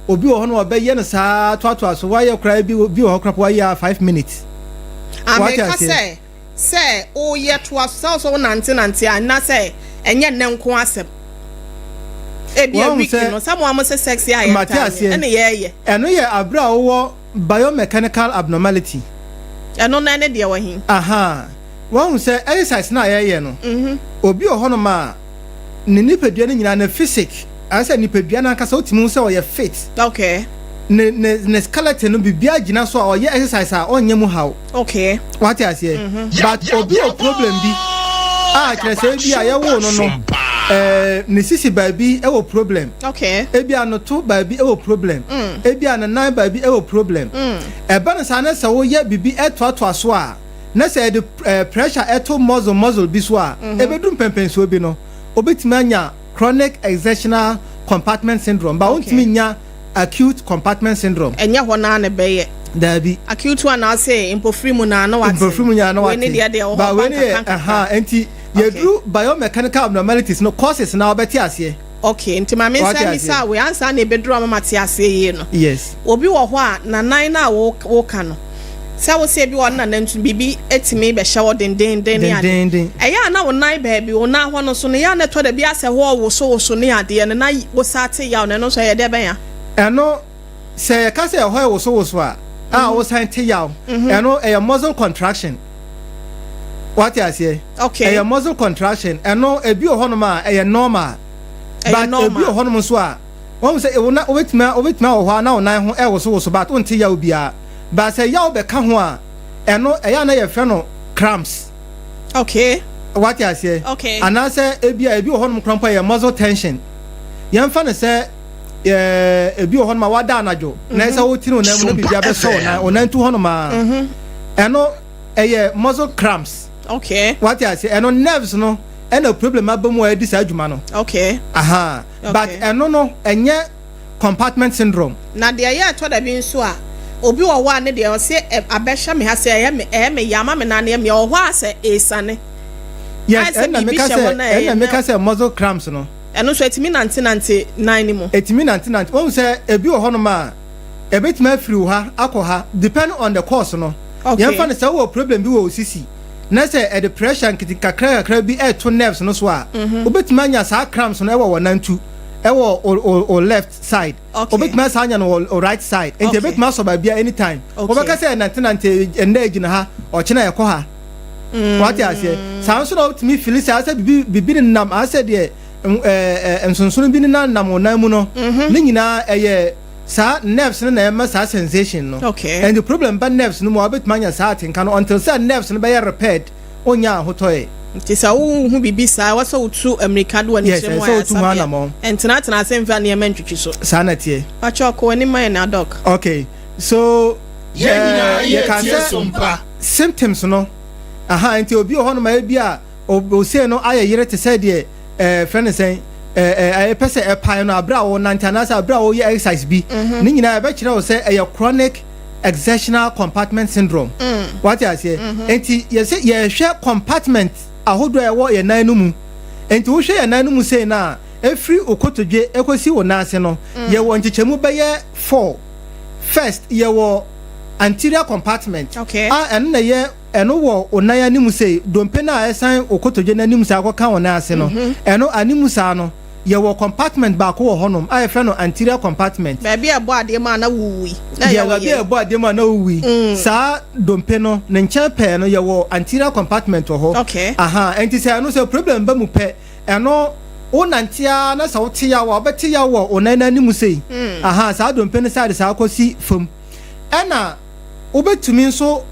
Speaker 3: obi wɔ hɔ no ɔbɛyɛ no saa toatoa so, wayɛ koraa bi wɔ hɔ koraa wayɛ a 5 minutes.
Speaker 2: Ameka sɛ woyɛ toa so sɛ wonante nante a, na sɛ ɛnyɛ nnɛ nko asɛm, ebi a week no sɛ mo a mo sɛ sex a yɛ taa ɛne yɛɛyɛ.
Speaker 3: Ɛno yɛ abere a wowɔ biomechanical abnormality.
Speaker 2: Ɛno na ɛne deɛ wɔ he?
Speaker 3: Aha, wɔn sɛ exercise na yɛyɛ no, obi wɔ hɔnom a ne nipadua no nyinaa ne physique ayɛ sɛ nipadua no ankasa wotumi hu sɛ ɔyɛ fit. Ne skeleton no, biribiara gyina so a ɔyɛ exercise a ɔnyɛ mu haw. Wate aseɛ? But obi wɔ problem bi a kyerɛ sɛ ebi a yɛwoo no, ne sisi baabi ɛwɔ problem, ebi a no to baabi ɛwɔ problem, ebi a ne nan baabi ɛwɔ problem. Ɛba no saa na sɛ woyɛ biribi ɛtoatoa so a, na sɛ yɛde pressure ɛto muscle bi so a, ɛbɛdu mpɛmpɛnsuo bi no, obetumi anya chronic exertional compartment syndrome, ba wontumi nya acute compartment syndrome.
Speaker 2: Ɛnyɛ hɔ naa na ɛbɛyɛ?
Speaker 3: Daabi.
Speaker 2: Acute one na ase mpofiri mu na na wate.
Speaker 3: Mpofiri mu nyinaa na wate.
Speaker 2: Wei ne deɛ wɔ
Speaker 3: Ba
Speaker 2: hɔ
Speaker 3: wei ne yɛ
Speaker 2: nkakra.
Speaker 3: Ɛha nti yɛduru biomechanical abnormalities no causes na wɔbɛte aseɛ.
Speaker 2: Okay, nti maame
Speaker 3: Wate
Speaker 2: nsa
Speaker 3: aseɛ.
Speaker 2: mi sa wei ansa na ebeduru ama ma te aseɛ yie no, obi wɔ hɔ a nanan na a woka no sɛ wosɛ bi wɔ no nanantu biribi etumi bɛhyɛ wɔ dendenden ne ade.
Speaker 3: Dendenden.
Speaker 2: Ɛyɛ a na wo nan baabi, wo nan hɔ no so no, yɛ a na ɛtɔ da bi asɛ hɔ woso ne adeɛ no na wo sa te yaw no, ɛno nso ɛyɛ dɛ bɛn a?
Speaker 3: Ɛno sɛ yɛka sɛ ɛhɔ yɛ wosowoso a wosan te yaw, ɛno ɛyɛ muscle contraction, wate aseɛ? Ɛyɛ muscle contraction. Ɛno ebi wɔ hɔnom a ɛyɛ normal.
Speaker 2: Ɛyɛ
Speaker 3: But ebi
Speaker 2: normal.
Speaker 3: wɔ hɔnom nso a wɔn sɛ ewo na wobɛtumi awɔ hɔ a na wo nan ho ɛwosowoso but wonte yaw biara, but sɛ yaw bɛka ho a, ɛno ɛyɛ a na yɛfrɛ no cramps. Wate aseɛ?
Speaker 2: Okay.
Speaker 3: Anaasɛ ebi a ebi wɔ hɔnom koraa mpo a ɛyɛ muscle tension. Yɛmfa no sɛ ebi wɔ hɔnom a wada anadwo na ɛsɛ wotiri wo nan mu na biribi abɛsɔ wo nan tu hɔnom a, ɛno ɛyɛ muscle cramps. Wate aseɛ? Ɛno nerves no ɛna problem aba mu a ɛdi saa adwuma no. Aha, but ɛno no ɛnyɛ compartment syndrome.
Speaker 2: Na deɛ ɛyɛ ɛtɔ da bi nso a obi wɔ hɔ a ne deɛ ɔsɛ abɛhyɛ me ha sɛ ɛyɛ me yɛ ama me nan yɛ me ɔwɔ hɔ a sɛ esane.
Speaker 3: Yes.
Speaker 2: Ayɛ sɛ
Speaker 3: Ɛna
Speaker 2: biribi
Speaker 3: meka
Speaker 2: hyɛ
Speaker 3: sɛ
Speaker 2: hɔ na ɛyɛ
Speaker 3: ɛna meka sɛ muscle cramps no.
Speaker 2: Ɛno nso ɛtumi nante nante nan ne mu?
Speaker 3: Ɛtumi nante nante. Wɔn sɛ ebi wɔ hɔnom a ɛbɛtumi afiri wo ha akɔ ha, depending on the cause no. Yɛmfa no sɛ wowɔ problem bi wɔ wo sisi na sɛ ɛde pressure nkete kakra kakra bi ɛɛto nerves no so a, wobɛtumi anya saa cramps no ɛwɔ wɔ nantu ɛwɔ o left side. Wobɛtumi asa anya no wɔ o right side, nti ɛbɛtumi asɔ baabi a anytime. Wobɛka sɛ nante nante, ɛnnɛ gyina ha, ɔkyena ɛkɔ ha, wate aseɛ? Saa nso na wotumi feel sɛ asɛ bibi bibi nenam, asɛ deɛ ɛɛ ɛɛ nsonsono bi nenam nam wo nan mu no. Ne nyinaa ɛyɛ saa nerves no na ɛma saa sensation no. And the problem ba nerves no mu a, wobɛtumi anya saa atenka no until sɛ nerves no bɛyɛ repaired, wonya ahotɔɛ.
Speaker 2: Nti sɛ wohu biribi saa, ɛwɔ sɛ wotu mmirika de w'ani
Speaker 3: Yes,
Speaker 2: kyerɛ mu
Speaker 3: ɛsɛ sɛ wotu ho
Speaker 2: ayaresabea.
Speaker 3: anammɔn.
Speaker 2: Ɛntenatena ase mfa nneɛma ntwitwi so.
Speaker 3: Saa na teɛ.
Speaker 2: Pakyɛ, ɔkɔ w'anim ma yɛ na, Doc.
Speaker 3: Okay, so
Speaker 4: Yɛn nyinaa
Speaker 3: yɛka
Speaker 4: yɛtie
Speaker 3: sɛ
Speaker 4: so mpa.
Speaker 3: Symptoms no aha, nti obi wɔ hɔnom a ebi a osei no ayɛ yere te sɛ deɛ fɛn ne sɛn ɛɛ ɛɛ ɛpɛ sɛ ɛpae no abere a wɔnante anaasɛ abere a wɔyɛ exercise bi, ne nyinaa ɛbɛkyerɛ wo sɛ ɛyɛ chronic exertional compartment syndrome, wate aseɛ? Nti yɛsɛ yɛhwɛ compartment ahodoɔ a ɛwɔ yɛn nan no mu. Nti wohwɛ yɛn nan no mu sei no a, efiri okotodwe ekosi wo nan ase no, yɛwɔ nkyekyɛmu bɛyɛ four. First, yɛwɔ anterior compartment a ɛno na yɛ ɛno wɔ wo nan anim sei, dompe no a ɛsan okotodwe n'anim saa akɔka wo nan ase no. Ɛno anim saa no, yɛwɔ compartment baako wɔ hɔnom a yɛfrɛ no anterior compartment.
Speaker 2: Baabi a ɛbɔ adeɛ mu a na wuwui na
Speaker 3: yɛ
Speaker 2: ɛyɛ
Speaker 3: baabi a
Speaker 2: wɔ yɛ.
Speaker 3: Ɛbɔ adeɛ mu a na wowui saa dompe no ne nkyɛn pɛɛ no, yɛwɔ anterior compartment wɔ hɔ. Aha, nti sɛ ɛno sɛ problem ba mu pɛ, ɛno wonante a na sɛ wote yaw a, wobɛte yaw wɔ wo nan n'anim sei. Aha, saa dompe no side saa kɔsi fam. Ɛna wobɛtumi nso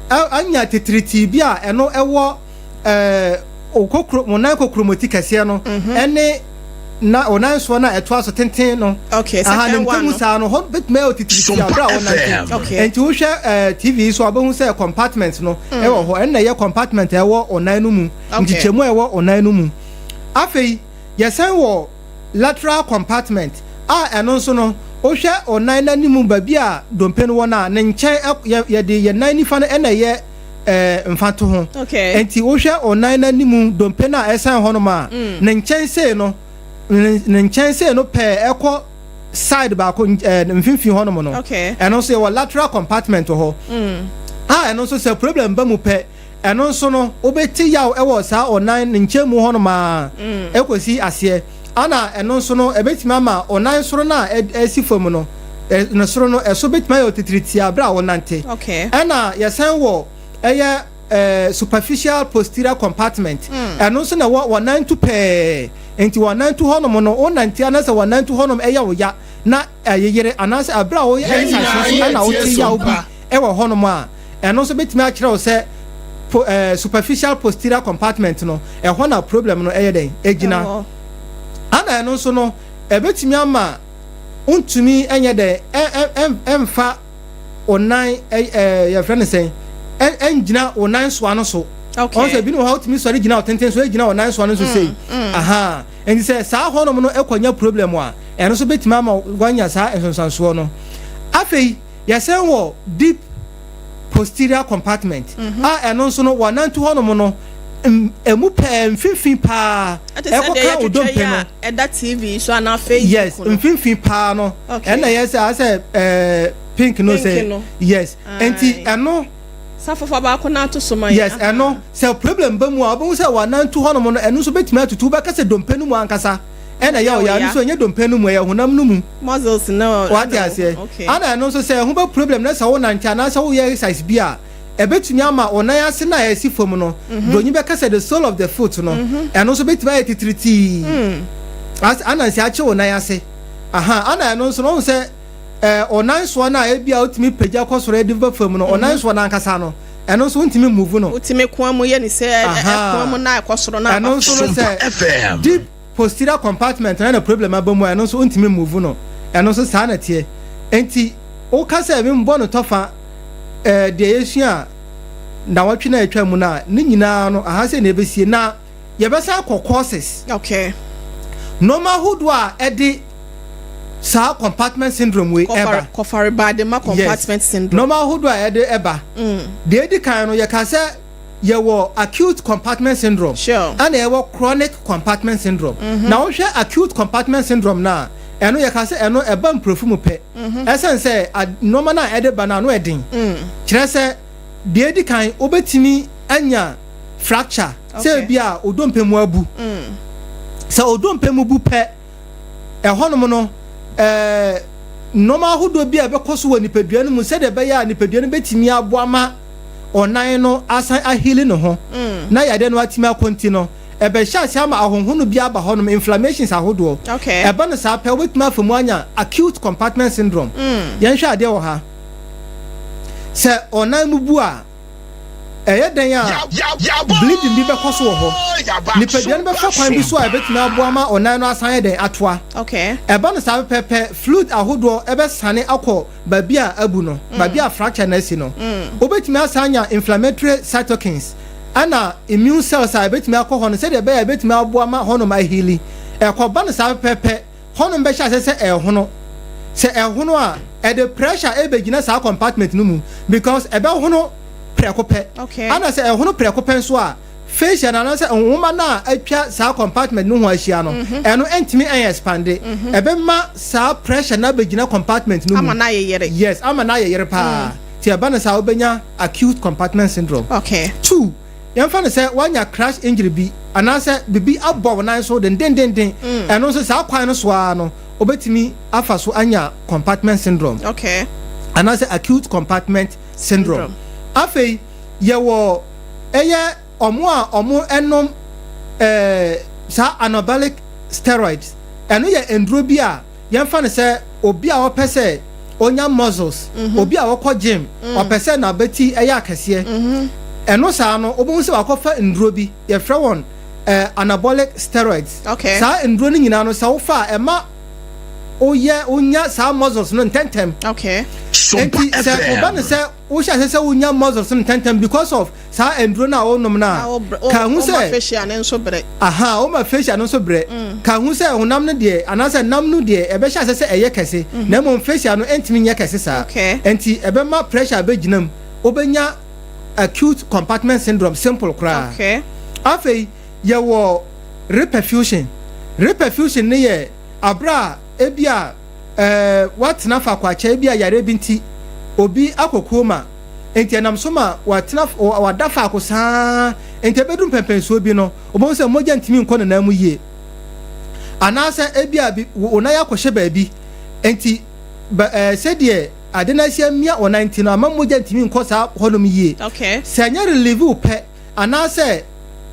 Speaker 3: anya titiritii bi a ɛno ɛwɔ okokuro, wo nan kokuromoti kɛseɛ no ɛne na wo nan soɔ no a ɛtoa so tenten no. Aha, ne
Speaker 2: second one
Speaker 3: ntamu
Speaker 2: no.
Speaker 3: saa no hɔ bɛtumi ayɛ titiritii abere a wonante.
Speaker 4: FM.
Speaker 3: Nti wohwɛ TV yi so a, wobɛhu sɛ compartment no ɛwɔ hɔ. Ɛno na ɛyɛ compartment a ɛwɔ ɔnan no mu, nkyekyɛmu a ɛwɔ ɔnan no mu. Afei yɛsan wɔ lateral compartment a ɛno nso no, wohwɛ ɔnan n'anim baabi a dompe no wɔ no a, ne nkyɛn yɛde yɛn nan nifa no ɛna ɛyɛ mfa to ho. Nti wohwɛ ɔnan n'anim dompe no a ɛsan hɔnom a, ne nkyɛn sei no, ne nkyɛn sei no pɛɛ ɛkɔ side baako mfimfini hɔnom no, ɛno nso yɛwɔ lateral compartment wɔ hɔ a ɛno nso sɛ problem ba mu pɛ, ɛno nso no wobɛti yaw ɛwɔ saa ɔnan ne nkyɛn mu hɔnom a ɛkɔsi aseɛ. Ana ɛno nso no ɛbɛtumi ama ɔnan soro no a ɛsi fam no, ne soro no ɛso bɛtumi ayɛ otitiritia abere a wɔnante. Ɛna yɛsan wɔ ɛyɛ superficial posterior compartment. Ɛno nso na ɛwɔ wɔn nan tu pɛɛ. Nti wɔn nan tu hɔnom no, wɔnante anasɛ wɔn nan tu hɔnom ɛyɛ wo ya. na ɛyeyere anaasɛ abere a woyɛ exercise nso ɛna wote yaw bi ɛwɔ hɔnom a, ɛno nso bɛtumi akyerɛ wo sɛ superficial posterior compartment no, ɛhɔ na problem no ɛyɛ dɛn egyina. Ana ɛno nso no ɛbɛtumi ama ntumi ɛnyɛ dɛn ɛmfa onan yɛfrɛ no sɛn, ɛngyina onan soa no so. Ɔn sɛ ebinom wɔ hɔ a wotumi sɔre gyina ɔtenten so, egyina ɔnan soa no so sei aha. Nti sɛ saa hɔnom no ɛkɔnya problem a, ɛno nso bɛtumi ama wanya saa nsonsansoɔ no. Afei yɛsɛn wɔ deep posterior compartment a ɛno nso no wɔnantu hɔnom no emu pɛɛ mfimfin paa ɛkɔka odompe no.
Speaker 2: Ɛda TV so anaa Facebook?
Speaker 3: Yes, mfimfin paa no ɛna yɛ sɛ asɛ pink no sɛ, yes, nti ɛno
Speaker 2: Safofa baako na ato so ma.
Speaker 3: Yes, ɛno sɛ problem ba mu a, wobɛhu sɛ wɔnantu hɔnom no, ɛno nso bɛtumi atutu, wobɛka sɛ dompe no mu ankasa ɛna ɛyɛ ɔyɛ. Ɛno nso ɛnyɛ dompe no mu, ɛyɛ honam no mu.
Speaker 2: Muscles no.
Speaker 3: Wate aseɛ? Ana ɛno nso sɛ ɛho bɛ problem na sɛ wonante anaasɛ woyɛ exercise bi a, ɛbɛtumi ama ɔnan ase na ɛsi fam no, broni bɛka sɛ the sole of the foot no, ɛno nso bɛtumi ayɛ titiritii anansi akye wo nan ase aha. Ana ɛno nso no, ɔhu sɛ ɔnan soɔ no a ebi a wotumi pagya kɔ soro ɛde ba fam no, ɔnan soɔ no ankasa no, ɛno nso wontumi move no.
Speaker 2: Wotumi koa mu yɛ ne sɛ ɛkoa mu na ɛkɔ soro na
Speaker 3: ɛno nso no, sɛ deep posterior compartment na problem aba mu a, ɛno nso wontumi move no. Ɛno nso saa na teɛ. Nti woka sɛ membɔ no tɔfa deɛ yɛsua a na wɔtwe na atwa mu no a, ne nyinaa no aha sɛ na ɛbɛsie na yɛbɛsan akɔ causes, nneɛma ahodoɔ a ɛde saa compartment syndrome wei ɛba.
Speaker 2: Kɔfare baade ma compartment syndrome.
Speaker 3: Nneɛma ahodoɔ a ɛde ɛba, deɛ edi kan no, yɛka sɛ yɛwɔ acute compartment syndrome ɛna yɛwɔ chronic compartment syndrome. Na wohwɛ acute compartment syndrome na ɛno, yɛka sɛ ɛno ɛba mprofu mu pɛ, ɛsɛn sɛ nneɛma no a ɛde ba no ano ɛden. Kyerɛ sɛ deɛ edi kan, wobɛtumi anya fracture, sɛ ebi a odompe mu abu. Sɛ odompe mu bu pɛ, ɛhɔnom no nneɛma ahodoɔ bi a ɛbɛkɔ so wɔ nipadua no mu sɛdeɛ ɛbɛyɛ a nipadua no bɛtumi aboa ma ɔnan no asan aheal ne ho na yadeɛ no atumi akɔ nti no, ɛbɛhyɛ ase ama ahonhono bi aba hɔnom, inflammations ahodoɔ. Ɛba no saa pɛ, wobɛtumi afa mu anya acute compartment syndrome. Yɛnhwɛ adeɛ wɔ ha sɛ ɔnan mu bu a, ɛyɛ dɛn a bleeding bi bɛkɔ so wɔ hɔ. Nipadua no bɛfa kwan bi so a ɛbɛtumi aboa ma ɔnan no asan yɛ dɛn atoa. Ɛba no saa pɛpɛpɛ, fluid ahodoɔ ɛbɛsane akɔ baabi a abu no, baabi a fracture no asi no. Wobɛtumi asan anya inflammatory cytokines ɛna immune cells a ɛbɛtumi akɔ hɔ no sɛdeɛ ɛbɛyɛ a ɛbɛtumi aboa ma hɔnom aheal. Ɛkɔba no saa pɛpɛpɛ, hɔnom bɛhyɛ ase sɛ ɛhono. Sɛ ɛhono a, ɛde pressure ɛbɛgyina saa compartment no mu because ɛbɛhono prɛko pɛ. Ana sɛ ɛhono prɛko pɛ nso a, fascia no anaasɛ nwoma no a atwa saa compartment no ho ahyia no, ɛno ɛntumi ɛyɛ expand. Ɛbɛma saa pressure no abɛgyina compartment no mu.
Speaker 2: Ama no ayɛ yere.
Speaker 3: Yes, ama no ayɛ yere paa. Nti ɛba no saa, wobɛnya acute compartment syndrome. Two, yɛmfa no sɛ woanya crash injury bi anaasɛ biribi abɔ wo nan so dendendenden, ɛno nso saa kwan no so ara no wobɛtumi afa so anya compartment syndrome anaasɛ acute compartment syndrome. Afei yɛwɔ ɛyɛ ɔmo a ɔmo ɛnom saa anabolic steroids. Ɛno yɛ nduro bi a yɛmfa no sɛ obi a ɔpɛ sɛ onya muscles, obi a ɔkɔ gym, ɔpɛ sɛ n'abati ɛyɛ akɛseɛ. Ɛno saa no, wobɛhu sɛ wakɔfa nduro bi yɛfrɛ wɔn anabolic steroids. Saa nduro no nyinaa no, sɛ wofa a, ɛma woyɛ wonya saa muscles no ntɛntɛm. Nti sɛ ɔba no sɛ wohyɛ ase sɛ wonya muscles no ntɛntɛm because of saa nduro no a wonom no a, ka ho sɛ
Speaker 2: fascia no nso brɛ.
Speaker 3: Aha, woma fascia no nso brɛ. Ka ho sɛ honam no deɛ anaasɛ nam no deɛ ɛbɛhyɛ ase sɛ ɛyɛ kɛse, na mmom fascia no ɛntumi nyɛ kɛse saa. Nti ɛbɛma pressure bɛgyina mu, wobɛnya acute compartment syndrome, simple koraa. Afei yɛwɔ reperfusion. Reperfusion ne yɛ abere a ebi a watena faako akyɛ, ebi a yare bi nti obi akɔ coma, nti ɛnam so ma watena wada faako saa, nti ɛbɛduru mpɛmpɛnsuo bi no, wɔn sɛ mogya ntumi nkɔ ne nan mu yie, anaasɛ ebi a bi wɔn nan akɔhyɛ baabi, nti bɛ sɛdeɛ ade no asi amia wɔn nan ti no ama mogya ntumi nkɔ saa hɔnom yie. Sɛ ɛnyɛ relieve wo pɛ anaasɛ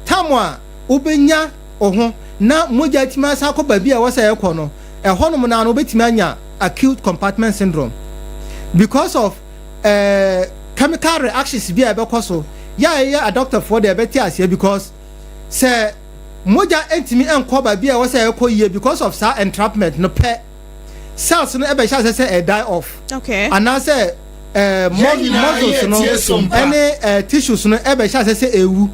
Speaker 3: tam a wobɛnya wo ho na mogya atumi asan akɔ baabi a ɛwɔ sɛ ɛkɔ no, ɛhɔnom naa no wobɛtumi anya. acute compartment syndrome because of chemical reactions bi a ɛbɛkɔ so. Yɛ a ɛyɛ adɔktafoɔ deɛ, ɛbɛte aseɛ, because sɛ mogya ntumi nkɔ baabi a ɛwɔ sɛ ɛkɔ yie because of saa entrapment no pɛ, cells no ɛbɛhyɛ ase sɛ ɛ die off anaasɛ muscles no ɛne tissues no ɛbɛhyɛ ase sɛ ewu.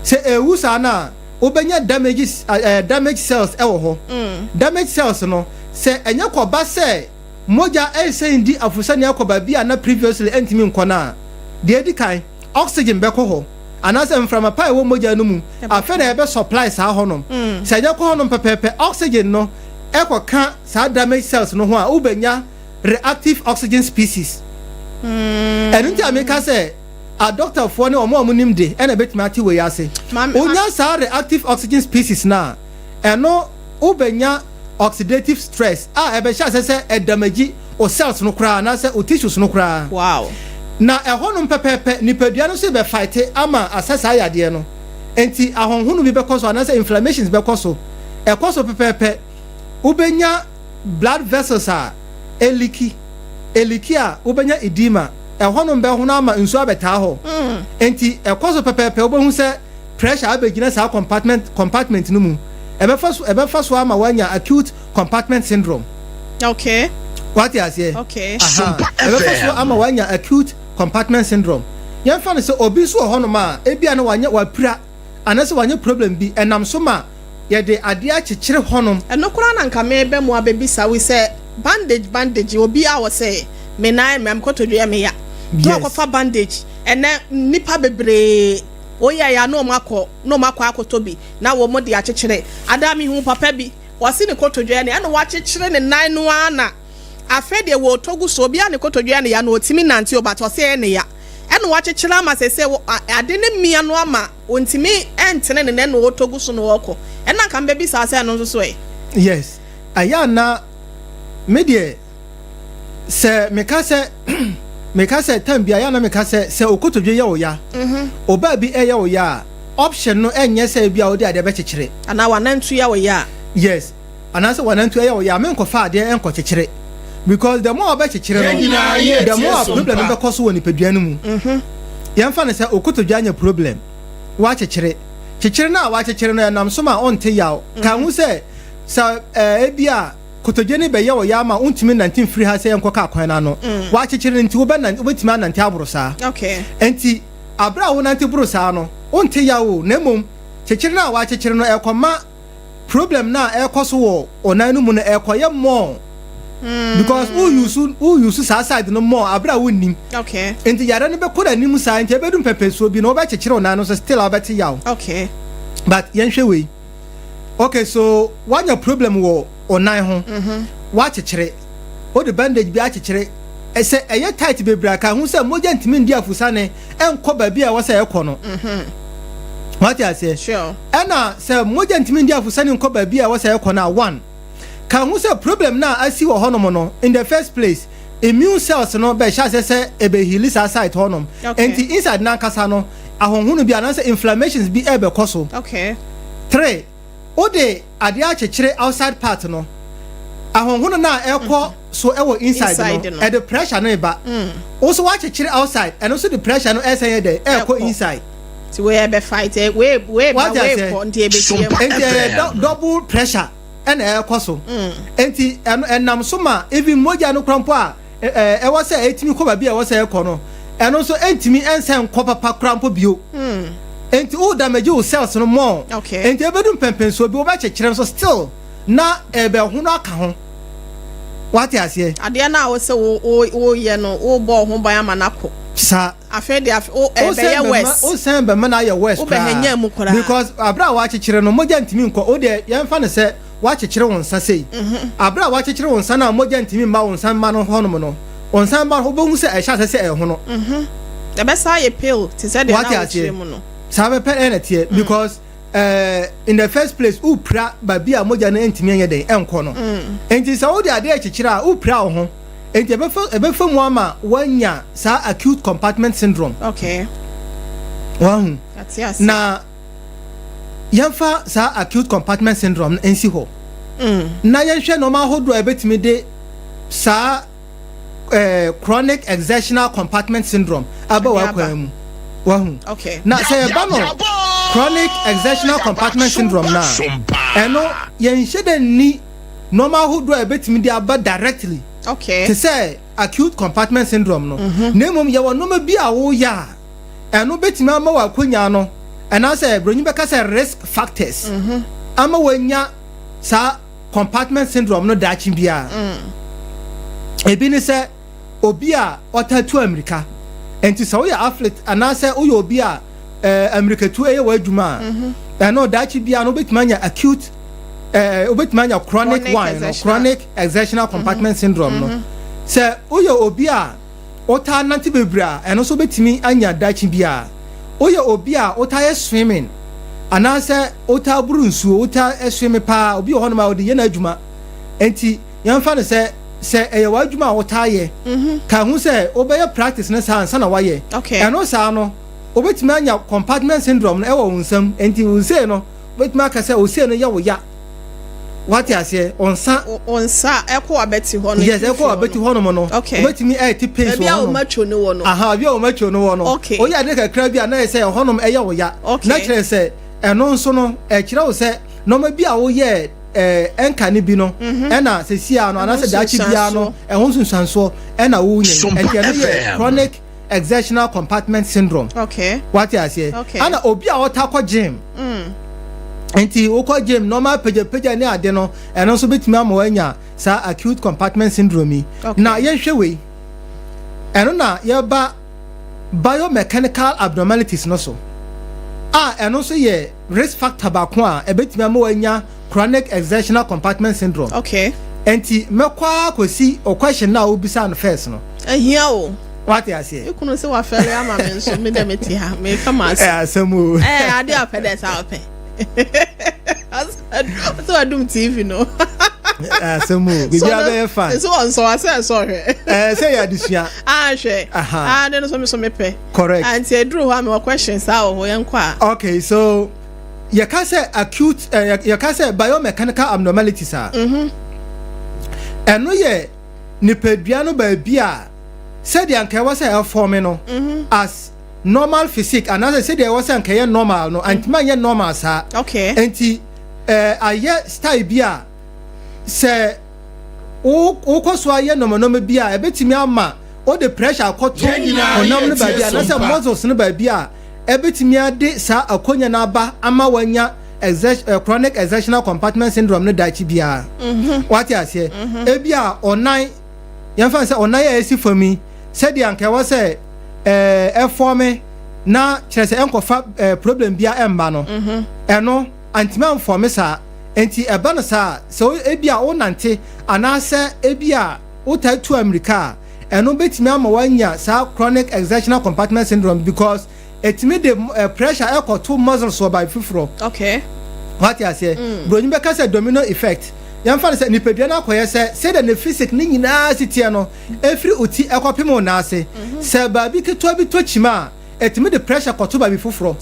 Speaker 3: Sɛ ewu saa na wobɛnya damages, damage cells ɛwɔ hɔ. Damage cells no, sɛ ɛnyɛ kɔba sɛ mogya ɛnsɛn di afusani akɔ baabi a na previously ɛntumi nkɔ no a, deɛ edi kan, oxygen bɛkɔ hɔ anaasɛ mframa pa a ɛwɔ mogya no mu afei na ɛbɛ supply saa hɔnom. Sɛ ɛnyɛ kɔ hɔnom pɛpɛɛpɛ, oxygen no ɛkɔka saa damage cells no ho a, wobɛnya reactive oxygen species. Ɛno nti a meka sɛ adɔktafoɔ ne ɔmo a ɔmo nim de ɛna ɛbɛtumi ate wei ase. Onya saa reactive oxygen species na ɛno wobɛnya oxidative stress a ɛbɛhyɛ ase sɛ ɛdamage o cells no koraa anaasɛ o tissues no koraa. Na ɛhɔnom pɛpɛɛpɛ, nipadua no nso bɛ fight ama asɛ saa yadeɛ no. Nti ahonhono bi bɛkɔ so anaasɛ inflammations bɛkɔ so. Ɛkɔ so pɛpɛɛpɛ, wobɛnya blood vessels a ɛleak. Ɛleak a, wobɛnya edema. Ɛhɔnom bɛhono ama nsuo abɛtaa hɔ. Nti ɛkɔ so pɛpɛɛpɛ, wobɛhu sɛ pressure abɛgyina saa compartment no mu. Ɛbɛfa so ama wanya acute compartment syndrome. Wate aseɛ?
Speaker 2: Okay.
Speaker 3: Ɛbɛfa so ama wanya acute compartment syndrome. Yɛmfa no sɛ obi nso wɔ hɔnom a ebia no wanyɛ wapira anaasɛ wanyɛ problem bi, ɛnam so ma yɛde adeɛ akyekyere hɔnom.
Speaker 2: Ɛno koraa na nka mebɛ mu abɛbisa wo sɛ bandage, obi a wɔ sɛ me nan me kotodwe yɛ me ya na ɔkɔfa bandage. Ɛnɛ nipa bebree oyɛ ya na ɔmo akɔ na ɔmo akɔ akɔtɔ bi na wɔn de akyekyere. Ada mi hu papa bi, wɔsi ne kotodwe ne ɛna wakyekyere ne nan no ara, na afei deɛ wɔtɔ gu so. Obi a ne kotodwe ne ya na otimi nante o, but ɔsɛ ɛyɛ ne ya ɛna wakyekyere ama sɛ ade ne mmea no ama ontimi ɛntene ne nan na wɔtɔ gu so na wɔkɔ. Ɛna nka mbɛbi saa sɛ ɛno nso so ɛ.
Speaker 3: Yes, ɛyɛ ana me deɛ sɛ meka sɛ time bi a yɛ ana meka sɛ okotodwe yɛ wo ya, ɔbaa bi ɛyɛ wo ya a, option no ɛnyɛ sɛ bi a wode adeɛ bɛkyekyere.
Speaker 2: Anaa wanantu yɛ wo ya a.
Speaker 3: Yes, anaasɛ wanantu ɛyɛ wo ya a, menkɔfa adeɛ ɛnkɔkyekyere, because the more ɔbɛkyekyere no, the more problem no bɛkɔ so wɔ nipadua no mu. Yɛmfa no sɛ okotodwe anya problem, wakyekyere kyekyere no a, wakyekyere no ɛnam so ma ɔnte yaw ka ho sɛ ebi a kotodwe no bɛyɛ wɔ ya ama wontumi nante mfiri ha sɛ yɛnkɔ kaa kwan no ano. Wakyekyere no nti wobɛtumi anante aboro saa. Nti abere a wonante boro saa no, wonte yaw o, na mmom kyekyere no a wakyekyere no ɛkɔma problem no a ɛkɔ so wɔ ɔnan no mu no ɛkɔyɛ more, because wo use wo use saa side no more abere a wonnim. Nti yare no bɛkɔ n'anim saa, nti ɛbɛdu mpɛpɛsuo bi na wobɛkyekyere ɔnan no so, still a wobɛte yaw. But yɛnhwɛ wei. Okay, so wanya problem wɔ ɔnan ho, wakyekyere, wode bandage bi akyekyere, ɛsɛ ɛyɛ tight bebree aka ho sɛ mogya ntumi ndi afusane ɛnkɔ baabi a ɛwɔ sɛ ɛkɔ no. Wate aseɛ?
Speaker 2: Sure.
Speaker 3: Ɛna sɛ mogya ntumi ndi afusane nkɔ baabi a ɛwɔ sɛ ɛkɔ no a, one ka ho sɛ problem no a asi wɔ hɔnom no, in the first place, immune cells no bɛhyɛ aseɛ sɛ ɛbɛheal saa site hɔnom. Nti inside n'ankasa no, ahonhono bi anaasɛ inflammations bi ɛbɛkɔ so. Three, wode adeɛ akyekyere outside part no, ahonhono no a ɛkɔ so ɛwɔ inside
Speaker 2: Inside
Speaker 3: no
Speaker 2: no.
Speaker 3: ɛde pressure no ba. Wo so wakyekyere outside, ɛno nso de pressure no ɛsɛn yɛ dɛ ɛkɔ
Speaker 2: Ɛkɔ.
Speaker 3: inside.
Speaker 2: Nti wei ɛbɛ fight ɛ wei wei ba
Speaker 3: Wate
Speaker 2: wei
Speaker 3: aseɛ?
Speaker 2: kɔ, nti ɛbɛhyia mu.
Speaker 3: Nti ɛyɛ double pressure ɛna ɛkɔ so. Nti ɛno ɛnam so ma even mogya no kora mpo a ɛwɔ sɛ ɛtumi kɔ baabi a ɛwɔ sɛ ɛkɔ no, ɛno nso ɛntumi ɛnsɛn nkɔ papa kora mpo bio. Nti wo damage wo cells no more. Nti ebedu mpɛmpɛnsuo bi, wobɛkyekyere nso still na ɛbɛhono aka ho. Wate aseɛ?
Speaker 2: Adeɛ no a wosɛ wo wo woyɛ no, wobɔ wo ho ban ama no akɔ.
Speaker 3: Saa.
Speaker 2: Afei de afe wo ɛbɛyɛ worse.
Speaker 3: Wosan bɛma no ayɛ worse.
Speaker 2: Wobɛhɛnyɛ mu koraa.
Speaker 3: Because abere a wakyekyere no, mogya ntumi nkɔ. O deɛ, yɛmfa no sɛ wakyekyere wo nsa sei. Abere a wakyekyere wo nsa no a mogya ntumi mma wo nsa mma no hɔnom no, wo nsa mma no, wobɛhu sɛ ɛhyɛ ase sɛ ɛho no.
Speaker 2: Ɛbɛsa ayɛ pale te sɛ deɛ
Speaker 3: Wate
Speaker 2: na
Speaker 3: aseɛ?
Speaker 2: wokyerɛ mu no.
Speaker 3: Saa bɛpɛ ɛna teɛ, because in the first place, wopira baabi a mogya no ntumi nyɛ den ɛnkɔ no. Nti sɛ wode adeɛ akyekyere a, wopira wo ho, nti ɛbɛfa mu ama woanya saa acute compartment syndrome. Wahu?
Speaker 2: Ate ase.
Speaker 3: Na yɛmfa saa acute compartment syndrome no nsi hɔ na yɛnhwɛ nneɛma ahodoɔ a ɛbɛtumi de saa chronic exertional compartment syndrome aba w'akwan mu. Wahu?
Speaker 2: Okay.
Speaker 3: Na sɛ yɛba no chronic exertional compartment syndrome no a, ɛno yɛnhyɛ dɛ nni nneɛma ahodoɔ a ɛbɛtumi de aba directly te sɛ acute compartment syndrome no, na mmom yɛwɔ nneɛma bi a woyɛ a ɛno bɛtumi ama w'akonya no, ɛnaasɛ broni bɛka sɛ risk factors, ama wanya saa compartment syndrome no daakye biara. Ebi ne sɛ obi a ɔtaa tu amirika. Nti sɛ woyɛ athlete anaasɛ woyɛ obi a amirikatu ɛyɛ w'adwuma a, ɛno daakye biara no wobɛtumi anya acute wobɛtumi anya chronic
Speaker 2: chronic
Speaker 3: one no
Speaker 2: exertional.
Speaker 3: Chronic exertional compartment syndrome no, sɛ woyɛ obi a wotaa nante bebree a, ɛno nso wobɛtumi anya daakye biara. Woyɛ obi a wotaa yɛ swimming anaasɛ wotaa buru nsuo, wotaa swim paa, obi wɔ hɔnom a ɔde yɛ n'adwuma, nti yɛmfa no sɛ ɛyɛ w'adwuma a wotaa yɛ, ka ho sɛ wobɛyɛ practice no saa ansa na wayɛ. Ɛno saa no, wobɛtumi anya compartment syndrome no ɛwɔ wo nsam. Nti wo nsee no, wobɛtumi aka sɛ wo see no yɛ wo ya, wate aseɛ? Wo nsa
Speaker 2: wo nsa ɛkɔ abɛti hɔ no.
Speaker 3: Yes, ɛkɔ abɛti hɔnom no. Wobɛtumi ɛɛte pains
Speaker 2: baabi
Speaker 3: wɔ
Speaker 2: a wo
Speaker 3: hɔnom.
Speaker 2: matwo no wɔ no.
Speaker 3: Aha, bi a wɔn atwa no wɔ no, oyɛ ade kakra bi a, na yɛ sɛ ɛhɔnom ɛyɛ wo ya. Na kyerɛ sɛ ɛno nso no ɛkyerɛ wo sɛ nneɛma bi a woyɛ ɛnka ne bi no, ɛna sesia no anaasɛ daakye biara no ɛho nsunsuansoɔ ɛna wonya.
Speaker 4: Sompa
Speaker 3: Ɛnti ɛno yɛ
Speaker 4: FM.
Speaker 3: chronic exertional compartment syndrome. Wate aseɛ?
Speaker 2: Okay.
Speaker 3: Ɛna obi a ɔta kɔ gym, nti wokɔ gym nneɛma pagyapagya ne ade no, ɛno nso bɛtumi ama wanya saa acute compartment syndrome yi. Na yɛnhwɛ wei, ɛno na yɛba biomechanical abnormalities no so a, ɛno nso yɛ risk factor baako a ɛbɛtumi ama wanya chronic exertional compartment syndrome. Nti mɛkɔ akɔsi o question na a wobisa no first no.
Speaker 2: Ehia o.
Speaker 3: Wate aseɛ?
Speaker 2: Ekunu sɛ wafɛre ama me nso, me dɛ me te ha meka ma ase.
Speaker 3: Ɛ asɛm o.
Speaker 2: Ade a ɔpɛ dɛ saa ɔpɛ ɔsɛ wadum TV no.
Speaker 3: Ɛ asɛm o, biribiara bɛyɛ fine.
Speaker 2: Nso wɔn nsɔ asɛ ɛsɔ hwɛ.
Speaker 3: Sɛ yɛ adesua.
Speaker 2: Ahwɛ. Ah, ne no so me so mepɛ.
Speaker 3: Correct.
Speaker 2: Ah, nti eduru hɔ a mewɔ questions saa wɔ hɔ, yɛn kɔ a.
Speaker 3: Okay, so yɛka sɛ acute yɛka sɛ biomechanical abnormalities a, ɛno yɛ nipadua no baabi a sɛdeɛ anka ɛwɔ sɛ ɛfɔme no as normal physique anaasɛ sɛdeɛ ɛwɔ sɛ anka ɛyɛ normal no, antuma nyɛ normal saa. Nti ayɛ style bi a sɛ wokɔ so ayɛ nɔɔma bi a, ɛbɛtumi ama wode pressure akɔto
Speaker 4: Yɛn nyinaa
Speaker 3: honam no
Speaker 4: yɛ
Speaker 3: baabi
Speaker 4: tie
Speaker 3: anaasɛ
Speaker 4: Sompa.
Speaker 3: muscles no baabi a ɛbɛtumi ade saa akonnwa no aba ama wanya chronic exertional compartment syndrome no daakye biara. Wate aseɛ? Ebi a ɔnan, yɛmfa sɛ ɔnan a ɛsi fam yi, sɛdeɛ anka ɛwɔ sɛ ɛfɔme na kyerɛ sɛ ɛnkɔfa problem bia ɛmba no, ɛno antumi amfɔme saa. Nti ɛba no saa sɛ ebi a wonante anaasɛ ebi a wotaa tu amirika a, ɛno bɛtumi ama wanya saa chronic exertional compartment syndrome because ɛtumi de pressure ɛkɔto muscles wɔ baabi foforɔ. Wate aseɛ? Buroni bɛka sɛ domino effect. Yɛmfa no sɛ nipadua no akɔyɛ sɛ sɛdeɛ ne physique ne nyinaa si teɛ no, ɛfiri wo ti ɛkɔpem wo nan ase, sɛ baabi ketewa bi tɔ kyima a, ɛtumi de pressure kɔto baabi foforɔ.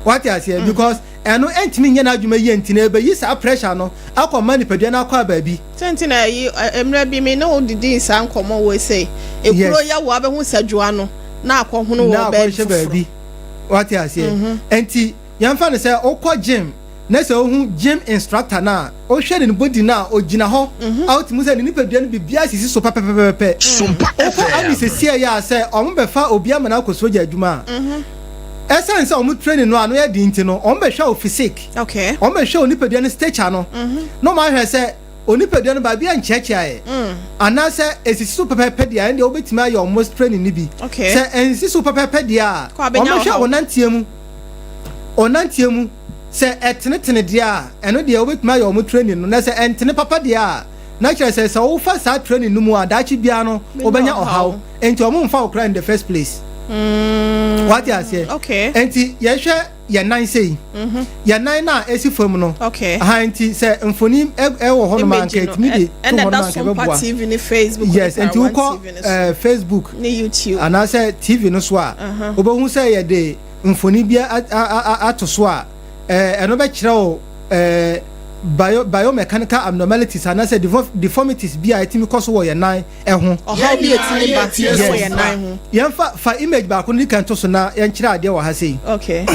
Speaker 3: Wate aseɛ? Because ɛno ɛntumi nyɛ n'adwuma yie, nti na ɛbɛyi saa pressure no akɔma nipadua no akɔ a baabi.
Speaker 2: Sɛnti na ɛyi mmerɛ bi me ne wo didi saa nkɔmmɔ wɔ sɛ ekuro yɛ wo abɛho sadwoa no na akɔhono
Speaker 3: na
Speaker 2: wɔ baabi
Speaker 3: akɔhyɛ
Speaker 2: foforɔ.
Speaker 3: Baabi, wate aseɛ? Nti yɛmfa no sɛ wokɔ gym na sɛ wohu gym instructor no a, wohwɛ ne body no a ogyina hɔ a, wotumi sɛ ne nipadua no biribiara sisi so pɛpɛpɛpɛ.
Speaker 4: Sompa
Speaker 3: Wokɔ army
Speaker 4: FM.
Speaker 3: sesie yɛ a, sɛ ɔmo bɛfa obi ama no akɔ sogya adwuma a, ɛsiane sɛ ɔmo training no ano yɛ den nti no, ɔmo bɛhwɛ wo physique. Ɔmo bɛhwɛ wo nipadua no stature no na ɔmo ahwɛ sɛ onipadua no baabi a nkyerɛkyerɛ ayɛ anaasɛ esisi so pɛpɛɛpɛ deɛ a, ɛndeɛ wobɛtumi ayɛ ɔmo training no bi. Sɛ ɛnsisi so pɛpɛɛpɛ deɛ a,
Speaker 2: Kɔ abɛnya
Speaker 3: ɔmo hwɛ
Speaker 2: ɔhaw.
Speaker 3: ɔnanteɛ mu, ɔnanteɛ mu sɛ ɛtenetene deɛ a, ɛno deɛ wobɛtumi ayɛ ɔmo training no, na sɛ ɛntene papa deɛ a, na kyerɛ sɛ wofa saa training no mu a, daakye biara no
Speaker 2: Bɛnya
Speaker 3: wobɛnya
Speaker 2: ɔhaw.
Speaker 3: ɔhaw, nti ɔmo mfa wo kora in the first place. Wate aseɛ?
Speaker 2: Okay.
Speaker 3: Nti yɛhwɛ yɛn nan sei, yɛn nan no a ɛsi fam no. Aha, nti sɛ mfoni ɛwɔ hɔ nom a,
Speaker 2: Image
Speaker 3: anka
Speaker 2: no
Speaker 3: ɛtumi de to
Speaker 2: ɛna
Speaker 3: hɔ nom
Speaker 2: ɛda
Speaker 3: a, anka
Speaker 2: Sompa
Speaker 3: ɛbɛboa.
Speaker 2: TV ne Facebook
Speaker 3: Yes,
Speaker 2: ne
Speaker 3: nti
Speaker 2: Parawan
Speaker 3: wokɔ
Speaker 2: TV ne so.
Speaker 3: Facebook
Speaker 2: ne YouTube
Speaker 3: anaasɛ TV no so a, wobɛhu sɛ yɛde mfoni bi ato so a, ɛno bɛkyerɛ wo. bio biomechanical abnormalities anaasɛ deformities bi a ɛtumi kɔ so wɔ yɛn nan ho.
Speaker 2: Ɔhaw bi a ɛtumi ba wɔ yɛn nan ho.
Speaker 3: Yɛmfa fa image baako no di kan to so na yɛnkyerɛ adeɛ wɔ ha sei.
Speaker 2: Okay.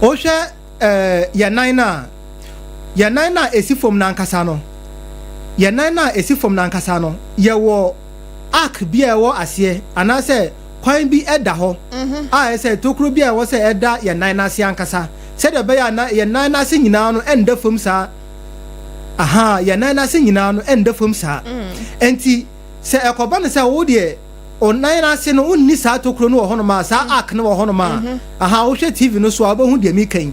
Speaker 3: Wohwɛ ɛɛ yɛn nan no a, yɛn nan no a ɛsi fam no ankasa no, yɛn nan no a ɛsi fam no ankasa no, yɛwɔ arc bi a ɛwɔ aseɛ anaasɛ kwan bi da hɔ a ɛyɛ sɛ tokuro bi a ɛwɔ sɛ ɛda yɛn nan no ase ankasa sɛdeɛ ɛbɛyɛ a na yɛn nan no ase nyinaa no ɛnda fam saa. Aha, yɛn nan no ase nyinaa no ɛnda fam saa. Enti sɛ ɛkɔba no sɛ wo deɛ wo nan no ase no wonni saa tokuro no wɔ hɔnom a, saa arc no wɔ hɔnom a, aha, wohwɛ TV no so a wobɛhu deɛ meka yi.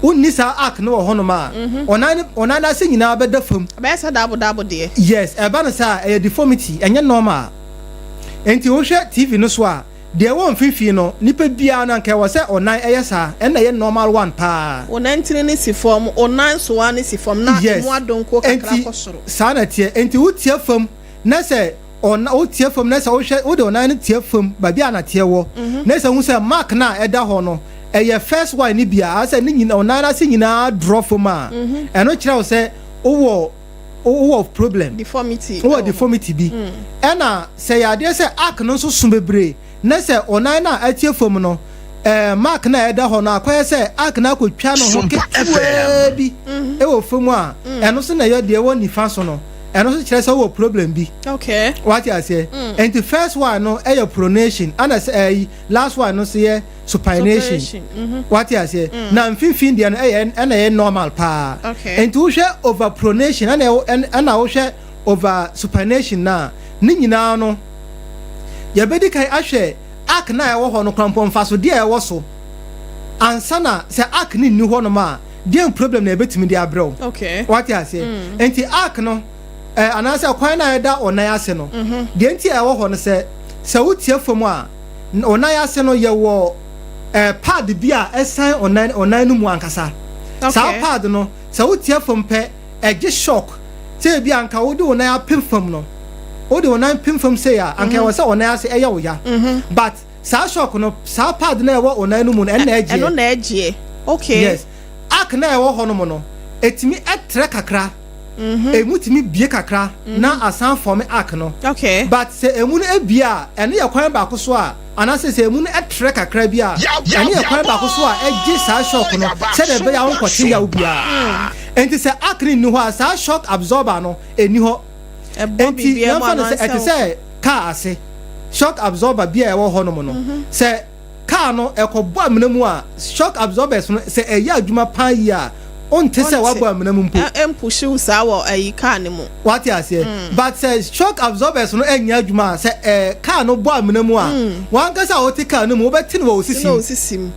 Speaker 3: Wonni saa arc no wɔ hɔnom a, wo nan wo nan no ase nyinaa bɛda fam.
Speaker 2: Ɛbɛyɛ sɛ daabo daabo deɛ.
Speaker 3: Yes, ɛba no saa a, ɛyɛ deformity, ɛnyɛ normal. Enti wohwɛ TV no so a, deɛ ɛwɔ mfimfini no, nipa biara no anka ɛwɔ sɛ ɔnan ɛyɛ saa, ɛno na ɛyɛ normal one paa.
Speaker 2: Wo nantini no si fam, wo nan nsoa no si fam na
Speaker 3: Yes,
Speaker 2: emu adonko kakra
Speaker 3: enti
Speaker 2: kɔ soro.
Speaker 3: saa na ɛteɛ. Enti wotia fam na sɛ ɔna wotia fam na sɛ wohwɛ wode ɔnan no tia fam baabi a nateɛ wɔ na sɛ wohu sɛ mark no a ɛda hɔ no ɛyɛ first one no bi a, asɛ ne nyina ɔnan no ase nyinaa drɔ fam a, ɛno kyerɛ wo sɛ wowɔ wowɔ problem
Speaker 2: deformity
Speaker 3: wowɔ deformity bi mm. Ɛna sɛ yɛ adeɛ sɛ arc no nso so bebree na sɛ ɔnan no a atie fam no ɛɛ mark no a ɛda hɔ no akɔyɛ sɛ arc no akɔtwa no ho ketewaa bi mhm. ɛwɔ fam a mm. ɛno nso na ɛyɛ deɛ ɛwɔ nifa so no, ɛno nso kyerɛ sɛ wowɔ problem bi.
Speaker 2: Okay.
Speaker 3: Wate aseɛ mm. Nti first one no ɛyɛ pronation, ɛna sɛ ɛyi last one no nso yɛ supination.
Speaker 2: Mhm.
Speaker 3: Wate aseɛ mm. Na mfimfini deɛ no ɛyɛ ɛna ɛyɛ normal paa. Nti wohwɛ over pronation ɛna ɛna wohwɛ over supination na ne nyinaa no yɛbɛdi kan ahwɛ arc na ɛwɔ hɔ no korampɔ mfasodeɛ a ɛwɔ so ansa na sɛ arc no nni hɔ nom a deɛn problem na ɛbɛtumi de abrɛ wo. Wate aseɛ mm. Nti arc no eh, anaasɛ kwan no a ɛda ɔnan ase no mhm. deɛ nti a ɛwɔ hɔ no sɛ sɛ wotie fam a Ɔnan ase no, yɛwɔ eh, pad bi a ɛsan ɔnan ɔnan no mu ankasa.
Speaker 2: Okay.
Speaker 3: Saa pad no, sɛ wotia fam pɛ, ɛgye shock. Sɛ ebi anka wode wo nan apem fam no, wode wo nan pem fam sei a, anka ɛwɔ sɛ ɔnan ase ɛyɛ wo ya. But saa shock no, saa pad no a ɛwɔ ɔnan no mu no, ɛno na ɛgyeɛ.
Speaker 2: Ɛno na ɛgyeɛ. Okay.
Speaker 3: Yes. Arc no a ɛwɔ hɔnom no, ɛtumi ɛtrɛ kakra. Emu tumi bue kakra na asan fɔme arc no.
Speaker 2: Okay.
Speaker 3: But sɛ emu no ebue a, ɛno yɛ kwan baako so a, anaasɛ sɛ emu no trɛ kakra bi a, ɛno yɛ kwan baako so a ɛgye saa shock no sɛdeɛ ɛbɛyɛ a wonkɔte yaw biara. Enti sɛ arc no nni hɔ a, saa shock absorber no ɛnni hɔ.
Speaker 2: Ɛbɔ
Speaker 3: Enti
Speaker 2: biribiara mu
Speaker 3: yɛmfa no sɛ
Speaker 2: anaasɛ
Speaker 3: ɛte sɛ car ase, shock absorber bi a ɛwɔ hɔnom no, sɛ Car no ɛkɔbɔ amena mu a, shock absorbers no sɛ ɛyɛ adwuma paa yie a, wonte sɛ wabɔ amena mu mpo.
Speaker 2: Ɛmpushi wo saa wɔ ayi car no mu.
Speaker 3: Wate aseɛ? But sɛ shock absorbers no ɛnyɛ adwuma a, sɛ ɛɛ car no bɔ amena mu a, wankasa a wote car no mu wobɛte no wɔ wo sisi
Speaker 2: mu. Sisi mu.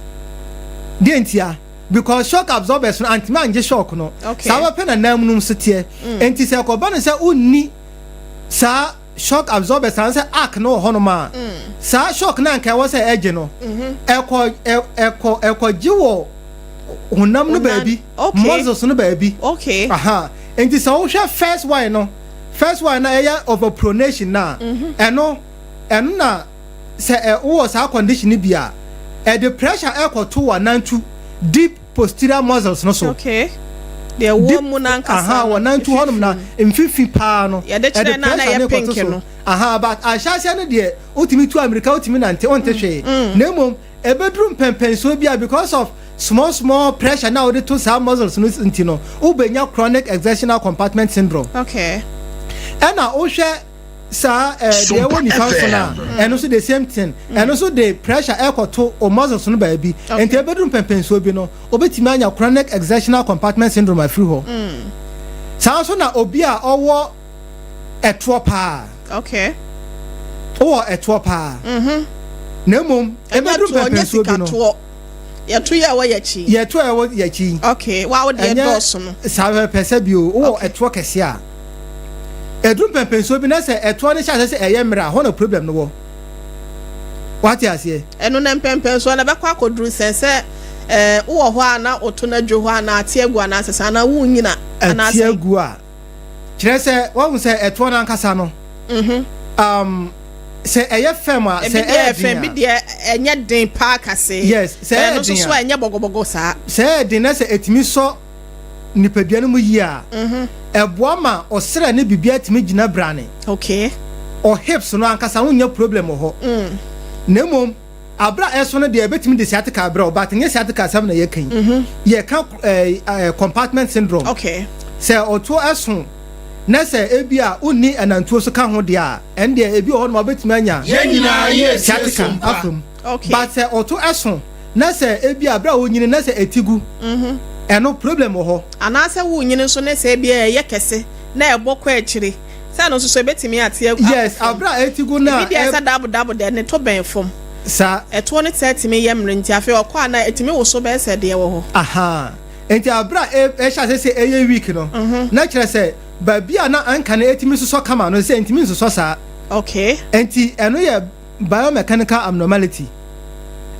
Speaker 3: Deɛ ntia? Because shock absorbers no antumi angye shock no.
Speaker 2: Okay.
Speaker 3: Saa pɛpɛ na nan mu no nso teɛ. Nti sɛ ɛkɔba no sɛ wonni saa shock absorbers anaasɛ arc no wɔ hɔnom a, saa shock no anka ɛwɔ sɛ ɛgye no, ɛkɔ ɛkɔ ɛkɔgye wɔ honam no baabi, muscles no baabi.
Speaker 2: Okay.
Speaker 3: Aha. Nti sɛ wohwɛ first one no, first one na ɛyɛ overpronation na ɛno ɛno na sɛ ɛ wowɔ saa condition no bi a, ɛde pressure ɛkɔto w'anantu deep posterior muscles no so.
Speaker 2: Okay. Deɛ ɛwɔ mu no ankasa.
Speaker 3: Aha, wɔ nantu hɔnom na mfimfini paa no.
Speaker 2: Yɛde kyerɛ na na ɛyɛ pink no.
Speaker 3: Aha, but ahyɛaseɛ no deɛ wotumi tu amirika, wotumi nante, wonte hwee. Na mmom ɛbɛduru mpɛmpɛnsoɔ bi a because of small small pressure na wode to saa muscles no nti no, wobɛnya chronic exertional compartment syndrome.
Speaker 2: Okay.
Speaker 3: Ɛna wohwɛ saa ɛɛ eh, deɛ ɛwɔ nifa nso no a ɛno nso the same thing mm. ɛno nso de pressure ɛkɔto o muscles no baabi nti ɛbɛduru mpɛmpɛnsuo bi no obetumi anya chronic exertional compartment syndrome afiri hɔ mm. Saa nso na obi a ɔwɔ ɛtoɔ paa.
Speaker 2: Okay.
Speaker 3: Wowɔ ɛtoɔ paa
Speaker 2: mm-hmm.
Speaker 3: Na mmom ɛbɛduru mpɛmpɛnsuo bi no
Speaker 2: yɛto yɛ ɛwɔ yɛkyi.
Speaker 3: Yɛto a ɛwɔ yɛkyi.
Speaker 2: Okay, wa wo deɛ dɔɔso no.
Speaker 3: Saa pɛpɛ sɛ bio wowɔ ɛtoɔ kɛse a ɛduru mpɛmpɛnsuo bi na sɛ ɛtoɔ no hyɛ aseɛ sɛ ɛyɛ mmerɛ a, hɔ na problem no wɔ. Wate aseɛ?
Speaker 2: Ɛno na mpɛmpɛnsuo no ɛbɛkɔ akɔduru sɛn sɛ ɛɛ wowɔ hɔ a na woto no adwo hɔ anaa ate agu anaa sɛ anaa wonyina anaa
Speaker 3: sɛ. Ate agu a kyerɛ sɛ wahu sɛ ɛtoɔ no ankasa no.
Speaker 2: Mhm.
Speaker 3: Um, sɛ ɛyɛ fɛm a, sɛ ɛyɛ den a.
Speaker 2: Ebi deɛ ɛnyɛ den paa kase.
Speaker 3: Yes, sɛ ɛyɛ den a.
Speaker 2: Ɛno nso so ɛnyɛ bɔgɔbɔgɔ saa.
Speaker 3: Sɛ ɛyɛ den na sɛ ɛtumi sɔ. nipadua no mu yie a, ɛboa ma ɔsrɛ ne biribiara tumi gyina brane. Ɔ hips no ankasa wonnya problem wɔ hɔ. Na mmom abere a ɛso no deɛ, ɛbɛtumi de sciatica abrɛ wo, but nyɛ sciatica asɛm na yɛka yi. Yɛka compartment syndrome. Sɛ ɔtoɔ ɛso na sɛ ebi a wonni ɛnantuo so ka ho deɛ a, ɛn deɛ ebi wɔ hɔ nom a wobɛtumi anya
Speaker 4: Yɛn nyinaa yɛ tie
Speaker 3: sciatica
Speaker 4: Sompa.
Speaker 3: afam. But sɛ ɔto ɛso na sɛ ebi a abere a wonyini na sɛ ɛti gu, ɛno problem wɔ hɔ.
Speaker 2: Anaasɛ wonyini nso ne sɛ ebi a ɛyɛ kɛse na ɛbɔ kɔ akyire sɛ ɛno nso so ebɛtumi ate agu
Speaker 3: Yes, abere a ɛti gu na
Speaker 2: ebi deɛ sɛ dabo dabo deɛ ne to bɛn fam.
Speaker 3: Saa.
Speaker 2: Ɛtoɔ no tɛ tumi yɛ mmerɛ, nti afei ɔkɔ a na ɛtumi woso bɛyɛ sɛ deɛ wɔ hɔ.
Speaker 3: Aha, nti abere a ɛhyɛ ase sɛ ɛyɛ weak no, na kyerɛ sɛ baabi a na anka no ɛtumi sosɔ kama no, sɛ ntumi nsosɔ saa. Nti ɛno yɛ biomechanical abnormality.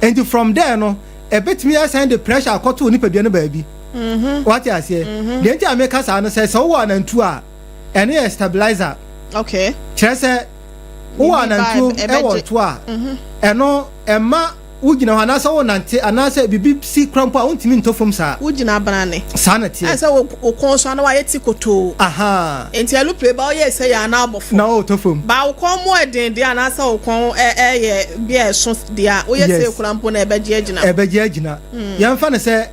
Speaker 3: Nti from there no, ɛbɛtumi asan de pressure akɔto nipadua no baabi. Wate aseɛ? Deɛ nti a meka saa no sɛ wowɔ anantuo a, ɛno yɛ stabilizer. Kyerɛ sɛ wowɔ
Speaker 2: Biribi ba
Speaker 3: anantuo
Speaker 2: ɛbɛgye.
Speaker 3: ɛwɔ to a, ɛno ɛma wogyina hɔ anaasɛ wonante anaasɛ biribi si kora mpo a, wontumi ntɔ fam saa.
Speaker 2: Wogyina abrane.
Speaker 3: Saa na teɛ.
Speaker 2: Ɛsɛ sɛ wo kɔn so ana wayɛ ti kotoo. Nti alupre ba ɔyɛ sɛ yɛ ana abɔ fam.
Speaker 3: Na wɔtɔ fam.
Speaker 2: Ba wo kɔn mu ɛden deɛ anaasɛ wo kɔn ɛyɛ bi a ɛso deɛ a, woyɛ sɛ ekura mpo na ɛbɛgye agyina.
Speaker 3: Ɛbɛgye agyina. Yɛmfa no sɛ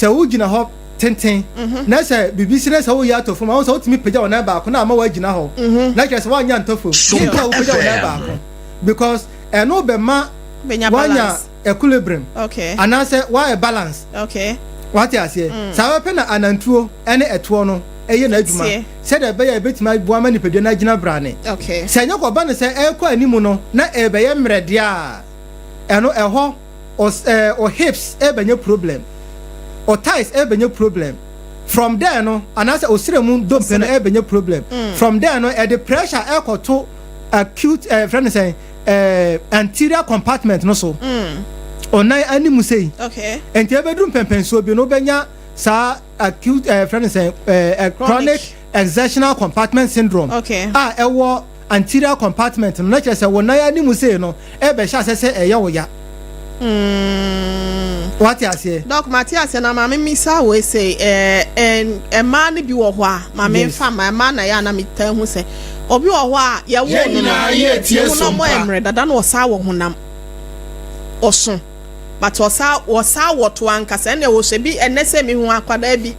Speaker 3: wogyina hɔ tenten na sɛ biribi si na sɛ woyɛ atɔ fam a, wo sɛ wotumi pagya wo nan baako na ama woagyina hɔ, na kyerɛ sɛ woanya ntɔ fam.
Speaker 4: Sompa
Speaker 3: Nti a wopagya wo nan
Speaker 4: FM.
Speaker 3: baako because ɛno bɛma
Speaker 2: bɛnya
Speaker 3: woanya
Speaker 2: balance.
Speaker 3: Equilibrium anaasɛ woayɛ balance. Wate aseɛ? Saa bɛpɛ na anantuo ne ɛtoɔ no ɛyɛ n'adwuma
Speaker 2: Tie.
Speaker 3: sɛdeɛ ɛbɛyɛ a ɛbɛtumi aboa ma nipadua no agyina brane. Sɛ ɛnyɛ kɔba no sɛ ɛrekɔ anim no na ɛbɛyɛ mmerɛ deɛ a, ɛno ɛhɔ ɔ hips ɛbɛnyɛ problem, ɔ thighs ɛbɛnyɛ problem. From there no, anaasɛ ɔsrɛ mu dompe no
Speaker 2: Ɔsrɛ.
Speaker 3: ɛbɛnyɛ problem. From there no, ɛde pressure ɛkɔto acute frɛ no sɛn, anterior compartment no so, ɔnan anim sei. Nti ɛbɛduru mpɛmpɛnsuo bi no, wobɛnya saa acute frɛ no sɛn, chronic exertional compartment syndrome a ɛwɔ anterior compartment no, na kyerɛ sɛ wo nan anim sei no ɛbɛhyɛ asɛ sɛ ɛyɛ wo ya. Wate aseɛ?
Speaker 2: Doc, mate aseɛ. Na maame misa wo sɛ ɛɛ mmaa no bi wɔ hɔ a, maame nfa ma mmaa na yɛ ana metaa hu sɛ obi wɔ hɔ a yɛwɔ
Speaker 4: Yɛn
Speaker 2: no no
Speaker 4: nyinaa yɛ tie
Speaker 2: ne honam
Speaker 4: Sompa.
Speaker 2: mmerɛ dada na ɔsaa wɔ honam ɔso, but ɔsaa wɔ to ankasa. Ɛna ɛwɔ so bi ɛnɛ sɛ mehu akwadaa bi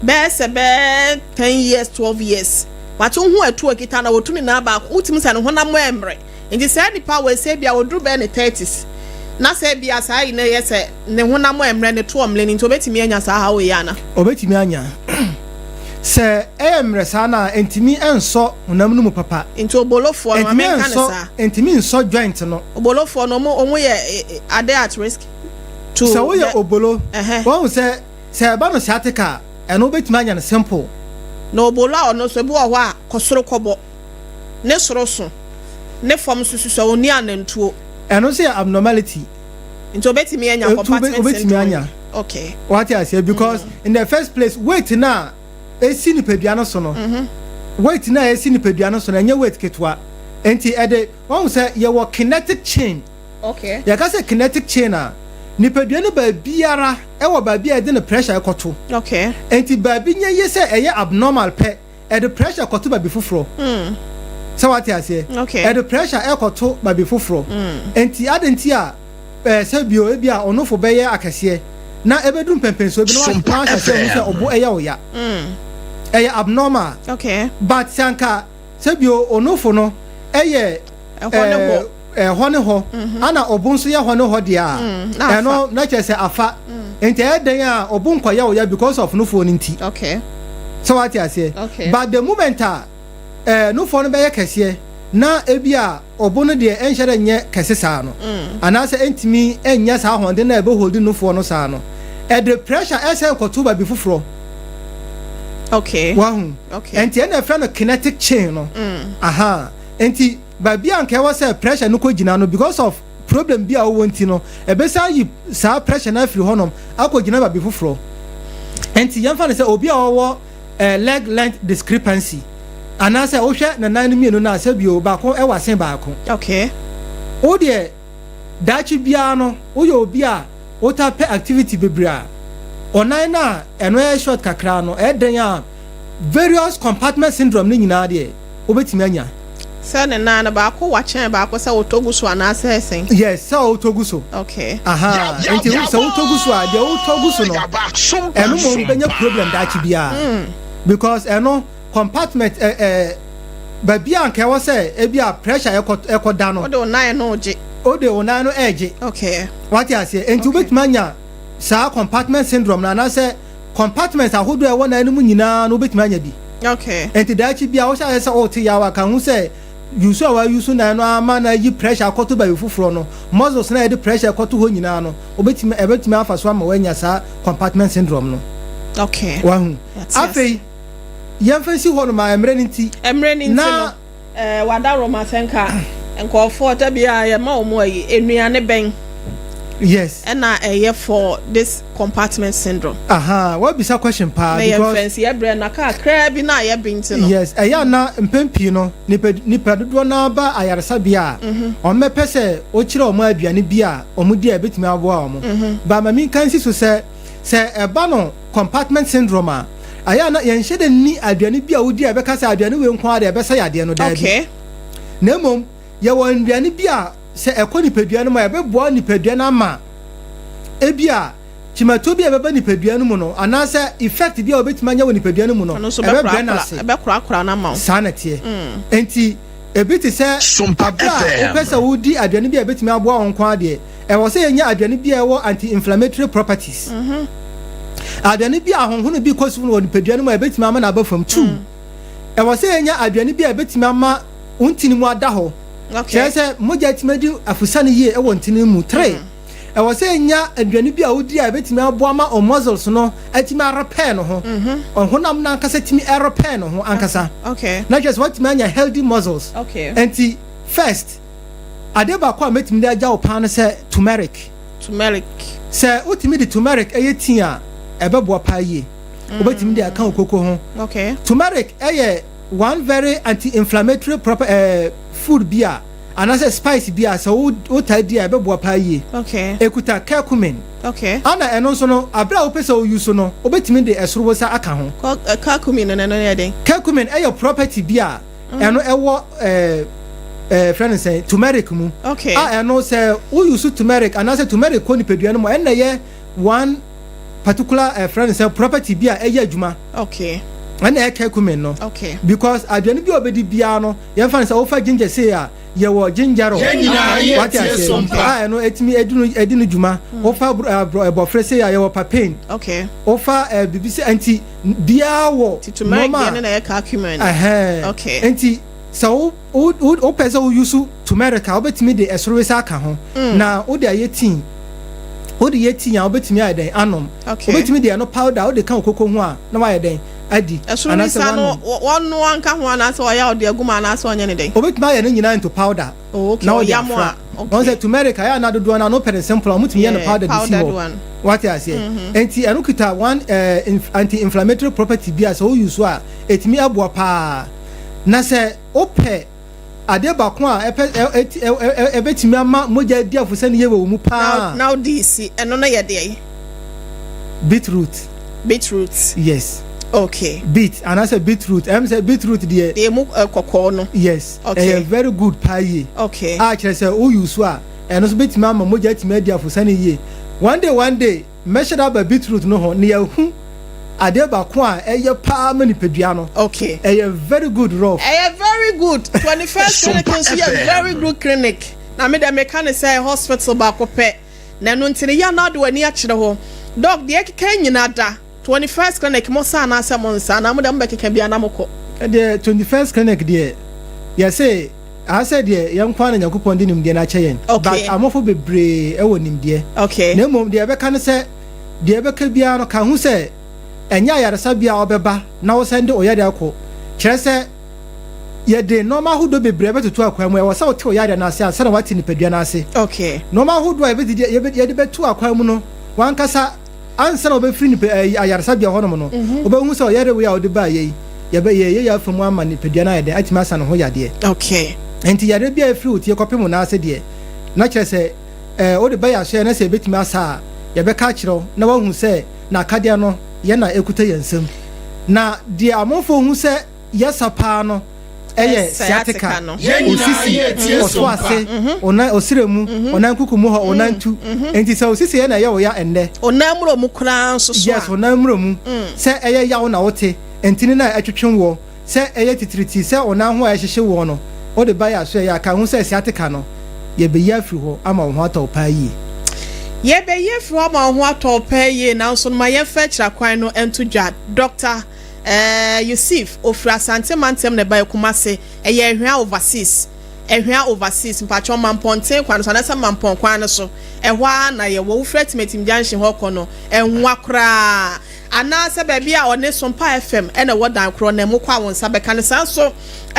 Speaker 2: bɛyɛ sɛ bɛyɛ 10 years, 12 years, but wohu ɛto akita na wɔtu ne nan baako, wotumi sɛ ne honam mmerɛ. Nti saa nipa wɔ ɛsɛ bi a wɔduru bɛyɛ ne 30s na sɛ bi a saa yi na yɛ sɛ ne honam mmerɛ, ne to ɔmmerɛ no, nti obetumi anya saa ha wɔ yi ana?
Speaker 3: Ɔbɛtumi anya. Sɛ ɛyɛ mmerɛ saa no a, ntumi nsɔ honam no mu papa.
Speaker 2: Nti obolofoɔ no,
Speaker 3: ntumi
Speaker 2: maame nka ne
Speaker 3: nsɔ
Speaker 2: saa.
Speaker 3: Ntumi nsɔ joint no.
Speaker 2: Obolofoɔ no, ɔmo yɛ are they at risk to
Speaker 3: Sɛ woyɛ obolo, wɔn sɛ ɛba no sciatica a, ɛno wobɛtumi anya no simple.
Speaker 2: Na obolo a ɔno nso, ebi wɔ hɔ a kɔsoro kɔbɔ ne soro so ne fam nso soso, onni anantuo.
Speaker 3: Ɛno nso yɛ abnormality.
Speaker 2: Nti obetumi anya compartment
Speaker 3: wobɛtumi
Speaker 2: syndrome?
Speaker 3: Anya. Wate aseɛ? Because in the first place, weight na esi nipadua no so no, weight na esi nipadua no so no, ɛnyɛ weight ketewa. Nti ɛde wɔn sɛ yɛwɔ kinetic chain. Yɛka sɛ kinetic chain a, nipadua no baabiara ɛwɔ baabi a yɛde no pressure ɛkɔto. Nti baabi nyɛ yie sɛ ɛyɛ abnormal pɛ, ɛde pressure kɔto baabi foforɔ. Sɛ wate aseɛ?
Speaker 2: Okay.
Speaker 3: Ɛde pressure ɛkɔto baabi foforɔ. Nti ade nti a sɛ bio ebi a ɔnofo bɛyɛ akɛseɛ na ɛbɛduru mpɛmpɛnsuo bi na
Speaker 4: Sompa
Speaker 3: wahyɛ sɛ ɔhu
Speaker 4: FM.
Speaker 3: sɛ ɔbo ɛyɛ wo ya, ɛyɛ abnormal. But sɛ anka sɛ bio ɔnofo no ɛyɛ
Speaker 2: ɛhɔ ne hɔ.
Speaker 3: Ɛhɔ ne hɔ ana ɔbo nso yɛ hɔ ne hɔ deɛ a,
Speaker 2: na afa.
Speaker 3: Ɛno na kyerɛ sɛ afa. Nti ɛyɛ dɛn a ɔbo nkɔyɛ wo ya because of nofoɔ no nti. Sɛ wate aseɛ?
Speaker 2: Okay.
Speaker 3: But the moment a nofoɔ no bɛyɛ kɛseɛ na ebi a ɔbo no deɛ ɛnhyɛ dɛ nyɛ kɛse saa no, anaasɛ ɛntumi ɛnyɛ saa ahoɔden na ɛbɛ hold nofoɔ no saa no, ɛde pressure ɛsɛ nkɔto baabi foforɔ. Wahu?
Speaker 2: Okay.
Speaker 3: Nti ɛna ɛfrɛ no kinetic chain no. Aha, nti baabi a nka ɛwɔ sɛ pressure no kɔ gyina no, because of problem bi a wɔwɔ nti no, ɛbɛsa yi saa pressure no afiri hɔnom akɔ gyina baabi foforɔ. Nti yɛmfa no sɛ obi a ɔwɔ leg length discrepancy, anaasɛ wohwɛ ne nan no mmienu no a, sɛ bio baako ɛwɔ asen baako. Wo deɛ, daakye biara no, woyɛ obi a wota pɛ activity bebree a, Ɔnan no a ɛno ɛyɛ short kakra no, ɛyɛ dɛn a various compartment syndrome no nyinaa deɛ wobɛtumi anya.
Speaker 2: Sɛ ne nan no baako wa kyɛn baako sɛ wotɔ gu so anaasɛ ɛsɛn?
Speaker 3: Yes, sɛ wotɔ gu so. Aha, nti sɛ wotɔ gu so a, deɛ wotɔ gu so no, ɛno mmom bɛnya problem daakye biara. Because ɛno compartment ɛ ɛ baabi a nka ɛwɔ sɛ ebi a pressure ɛkɔ ɛkɔ da no.
Speaker 2: Wode wo nan no gye.
Speaker 3: Wode wo nan no ɛregye. Wate aseɛ? Nti wobɛtumi anya saa compartment syndrome no anaasɛ compartments ahodoɔ a ɛwɔ nan no mu nyinaa no, wobɛtumi anya bi. Nti daakye bi a wohyɛ aseɛ sɛ ɔrete yaw a, ka ho sɛ yusu a wayusu nan no ama na ayi pressure akɔto baabi foforɔ no, muscles na yɛde pressure ɛkɔto hɔ nyinaa no, wobɛtumi ɛbɛtumi afa so ama woanya saa compartment syndrome no. Wahu? Afei yɛmfa nsi hɔ nom a, mmerɛ no nti.
Speaker 2: Mmerɛ no nti no, wada Roma sɛ nka nkɔɔfoɔ da bi a yɛma wɔn ayi nnuane bɛn ɛna ɛyɛ for this compartment syndrome?
Speaker 3: Aha, wabisa question paa.
Speaker 2: Na
Speaker 3: because
Speaker 2: yɛmfa nsi yɛbrɛ na kakraa bi na yɛbi nti no.
Speaker 3: Yes, ɛyɛ ana mpɛn pii no, nipa dodoɔ naa ba ayaresabea a, wɔn bɛpɛ sɛ wokyerɛ wɔn aduane bi a wɔn di a ɛbɛtumi aboa wɔn. Ba ma mi nka nsi so sɛ ɛba no compartment syndrome a, ɛyɛ ana yɛnhyɛ dɛ ni aduane bi a wodi a ɛbɛka sɛ aduane wei nko ara deɛ ɛbɛsa yadeɛ no, daabi. Na mmom yɛwɔ nnuane bi a sɛ ɛkɔ nipadua no mu a, ɛbɛboa nipadua no ama ebi a kyimatuo bi a ɛbɛba nipadua no mu no, anaasɛ effect bi a wɔbɛtumi anya wɔ nipadua no mu no,
Speaker 2: Ɔno nso
Speaker 3: ɛbɛbrɛ no
Speaker 2: bɛkorakora
Speaker 3: ase.
Speaker 2: Ɛbɛkorakora no ama wo.
Speaker 3: Saa na teɛ. Nti ebi te sɛ
Speaker 4: Sompa
Speaker 3: abere a
Speaker 4: FM.
Speaker 3: wopɛ sɛ wodi aduane bi a ɛbɛtumi aboa wo nko adeɛ, ɛwɔ sɛ yɛnya aduane bi a ɛwɔ anti-inflammatory properties, aduane bi a ahonhono bi kɔ so wɔ nipadua no mu a ɛbɛtumi ama no aba fam. Two, ɛwɔ sɛ yɛnya aduane bi a ɛbɛtumi ama wo ntini mu ada hɔ, kyerɛ sɛ mogya atumi adi afusane yie ɛwɔ ntini mu. Three, ɛwɔ sɛ yɛnya aduane bi a wodi a ɛbɛtumi aboa ma o muscles no atumi arepɛɛ no ho, ɔhonam no ankasa tumi ɛrepɛɛ no ho ankasa, na kyerɛ sɛ watumi anya healthy muscles. Nti first, adeɛ baako a mɛtumi de agya wo paa no sɛ turmeric.
Speaker 2: Turmeric.
Speaker 3: Sɛ wotumi de turmeric ɛyɛ tea a, ɛbɛboa paa yie. Wobɛtumi de aka wo koko ho. Turmeric ɛyɛ one very anti-inflammatory proper food bi a anaasɛ spice bi a sɛ wotaa di a, ɛbɛboa paa yie. Ekuta curcumin. Ana ɛno nso no, abere a wopɛ sɛ woyi so no, wobɛtumi de ɛsoro wosa aka ho.
Speaker 2: Curcumin no yɛ den?
Speaker 3: Curcumin ɛyɛ property bi a ɛno ɛwɔ ɛɛ ɛɛ fɛn no sɛn, turmeric mu. A ɛno sɛ woyi so turmeric anaasɛ turmeric kɔ nipadua no mu, ɛnna ɛyɛ one particular fɛn no sɛ property bi a ɛyɛ adwuma. Ɛna ɛyɛ curcumin no. Because aduane bi a ɔbɛdi biara no, yɛmfa no sɛ wofa ginger sei a, yɛwɔ gingerol.
Speaker 4: Yɛn nyinaa yɛ
Speaker 3: Wate
Speaker 4: tie
Speaker 3: aseɛ?
Speaker 4: Sompa.
Speaker 3: A ɛno ɛtumi ɛdi no dwuma. Wofa bɔfrɛ sei a, yɛwɔ papain. Wofa biribi sɛ nti biara wɔ
Speaker 2: Ti turmeric
Speaker 3: nneɛma
Speaker 2: deɛ no na ɛyɛ curcumin no.
Speaker 3: Ɛhɛn. Nti sɛ wo wo wo wopɛ sɛ wo use turmeric a, wobɛtumi de ɛsoro wesa aka ho na wode ayɛ tea. Wode yɛ tea a, wobɛtumi ayɛ dɛn anom. Wobɛtumi de ɛno powder wode ka wo koko ho a, na wayɛ dɛn adi.
Speaker 2: Ɛsoro
Speaker 3: anaasɛ
Speaker 2: wisa no,
Speaker 3: wanom.
Speaker 2: Wɔnoa nka ho anaasɛ ɔyɛ a ɔde agu mu anaasɛ ɔnyɛ ne dɛn?
Speaker 3: Wobɛtumi ayɛ no nyinaa into powder na wode
Speaker 2: Ɔyam
Speaker 3: afra.
Speaker 2: a,
Speaker 3: Wɔn sɛ turmeric ayɛ ana dodoɔ no ano pɛ ne simple a, wɔtumi yɛ no powder de si
Speaker 2: powdered
Speaker 3: hɔ.
Speaker 2: one.
Speaker 3: Wate aseɛ? Nti ɛno kita one anti-inflammatory property bi a sɛ woyi so a, ɛtumi aboa paa. Na sɛ wopɛ adeɛ baako a ɛpɛ ɛ ɛ ɛ ɛ ɛbɛtumi ama mogya adi afosɛ ne yie wɔ wo mu paa,
Speaker 2: Na wode si ɛno no yɛ deɛ?
Speaker 3: Beetroot.
Speaker 2: Beetroot.
Speaker 3: Yes. Beet anaasɛ beetroot, ɛm sɛ beetroot deɛ.
Speaker 2: Deɛ emu kɔkɔɔ no.
Speaker 3: Yes. Ɛyɛ very good paa yie. A kyerɛ sɛ woyi so a, ɛno nso bɛtumi ama mogya atumi adi afosɛ ne yie. One day, one day, mɛhyɛ da aba beetroot no ho na yɛahu adeɛ baako a ɛyɛ paa ma nipadua no. Ɛyɛ very good rough.
Speaker 2: Ɛyɛ very good. 21st Clinic
Speaker 4: Sompa
Speaker 2: nso yɛ
Speaker 4: FM.
Speaker 2: very good clinic. Na me deɛ meka ne sɛ hospital baako pɛ. Na ɛno nti no yɛ na ade w'ani akyerɛ hɔ. Doc, deɛ ɛkeka nyina da 21st Clinic mo sa anaasɛ mo nsa anaa mo deɛ mobɛkeka bia na mokɔ?
Speaker 3: Deɛ 21st Clinic deɛ, yɛse asɛ deɛ yɛn nko ara na Nyankopɔn de nimdeɛ no akyɛ yɛn. But amɔfo bebree ɛwɔ nimdeɛ. Na mmom deɛ ɛbɛka ne sɛ, deɛ ɛbɛka biara no, ka ho sɛ ɛnyɛ ayaresabea a ɔbɛba na wɔsɛn de ɔyare akɔ. Kyerɛ sɛ yɛde nneɛma ahodoɔ bebree bɛtoto akwan mu. Ɛwɔ sɛ wote ɔyare no ase ansa na woate nipadua no ase. Nneɛma ahodoɔ a yɛde bɛto akwan mu no, wankasa ansa na wɔbɛfiri nipa ayaresabea hɔnom no, wobɛhu sɛ ɔyare wei a wɔde baa yɛ yi, yɛbɛ yɛyɛ yɛ afa mu ama nipadua no ayɛ dɛn atumi asa ne ho yadeɛ. Nti yareɛ bi a ɛfiri wo tie kɔpem wo nan ase deɛ, na kyerɛ sɛ wode bɛyɛ asoɛ na sɛ yɛbɛtumi asa a, yɛbɛka akyerɛ wo na woahu sɛ Na akadeɛ no, yɛn na ɛkuta yɛn nsam. Na deɛ amanfoɔ hu sɛ yɛsa paa no yɛ sciatica, osisi, ɔto ase, onan, ɔsrɛ mu, ɔnan kuku mu hɔ, ɔnan tu. Nti sɛ osisi yɛ na ɛyɛ wo ya ɛnnɛ.
Speaker 2: Ɔnan mmrɔ mu koraa nso so a.
Speaker 3: Yes, ɔnan mmrɔ mu. Sɛ ɛyɛ yaw na wote, ntini no a ɛtwetwe woɔ, Sɛ ɛyɛ titiritii sɛ wo nan ho a ɛhyehye woɔ no, wode ba yɛn asoɛeɛ a, ka ho sɛ sciatica no, yɛbɛyi afiri hɔ ama wo ho atɔ wo paa yie.
Speaker 2: Yɛbɛyi afiri hɔ ama wo ho atɔ wo paa yie, nanso no ma yɛmfa akyira kwan no nto dwa. Dɔkta Yusif, ɔfiri Asante mantam na ɛbaeɛ, Kumase, ɛyɛ Ahwea Overseas, Ahwea Overseas, mpakyɛw Mampɔnten kwan no so anaasɛ Mampɔn kwan no so, ɛhɔ ara na yɛwɔ. Wofiri Atimatim Junction hɔ rekɔ no, ɛnwa koraa. Anaasɛ baabi a ɔne Sompa FM na ɛwɔ dan korɔ na mu kɔ a wo nsa bɛka no. Saa nso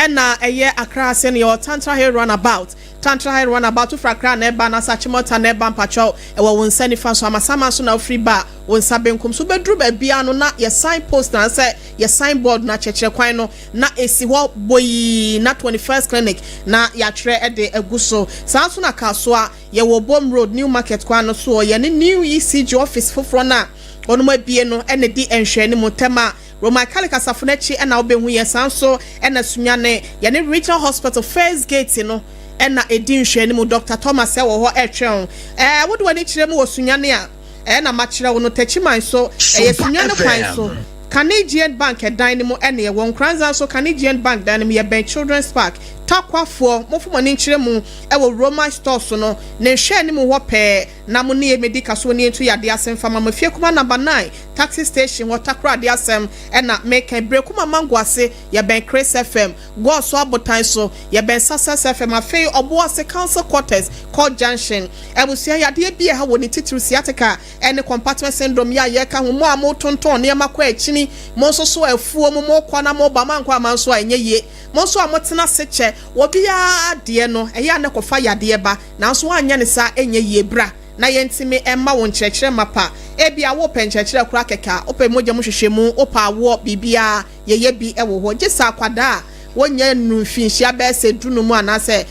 Speaker 2: na ɛyɛ Accra ase no yɛwɔ Tantra Hill Runabout. Tantra Hill Runabout wofiri Accra na ɛba anaasɛ Achimota na ɛba mpakyɛw ɛwɔ wo nsa nifa so. Amasaman nso na wofiri ba a wo nsa benkum so. Wobɛduru baabiara no na yɛ sign post no anaasɛ yɛ sign board no akyerɛkyerɛ kwan no na ɛsi hɔ boyii na 21st Clinic na yɛatwerɛ de agu so. Saa nso na Kasoa yɛwɔ Bom Road New Market kwan no soɔ yɛne New ECG office foforɔ no a Wɔnom abien no na edi nhwɛanim ntɛm a Roman Catholic asafo no akyi na wobehu yɛn. Saa nso na Sunyani, yɛne Regional Hospital first gate no na edi nhwɛanim. Doctor Thomas wɔ hɔ retwɛn wo. Ɛɛ, wode w'ani kyerɛ mu wɔ Sunyani a, ɛɛ na makyerɛ wo no. Techiman nso, ɛyɛ Sunyani kwan so, Canadian Bank dan no mu na yɛwɔ. Nkoranza nso, Canadian Bank dan no mu, yɛbɛn Children's Park. Tarkwafoɔ, momfa mo ani nkyerɛ mu wɔ Roman Stores no ne nhwɛanim hɔ pɛɛ. Na mo ne yɛ medi kaso ne yɛntu yadeɛ ase mfa ma mo fie kuma number nine taxi station hɔ takoradi asɛm ɛna meka yi berekuma mango ase yɛbɛn chris fm goɔso abotan so yɛbɛn success fm afei ɔbo ase council quarters court junction abusua yadeɛ bi ɛha wɔ ne titiriw sciatica ɛne compartment syndrome yɛ a yɛka ho mo a mo tontɔn nneɛma kɔ akyini mo nso so afuo mo mo kɔ na mo ba mo ankɔ ama nso a ɛnyɛ yie mo nso a mo tena ase kyɛ wɔ biara deɛ no ɛyɛ a na kɔfa yadeɛ ba Nanso woanyɛ no saa ɛnyɛ yie. Bra na yɛntumi mma wo nkyerɛkyerɛ mapa. Ebia wopɛ nkyerɛkyerɛ koraa kɛkɛ a, wopɛ mogya mu nhwehwɛmu, wopɛ awoɔ, biribiara, yɛyɛ bi wɔ hɔ. Gye sɛ akwadaa a wɔnnya nnuru mfinhyia bɛyɛ sɛ dunum anaasɛ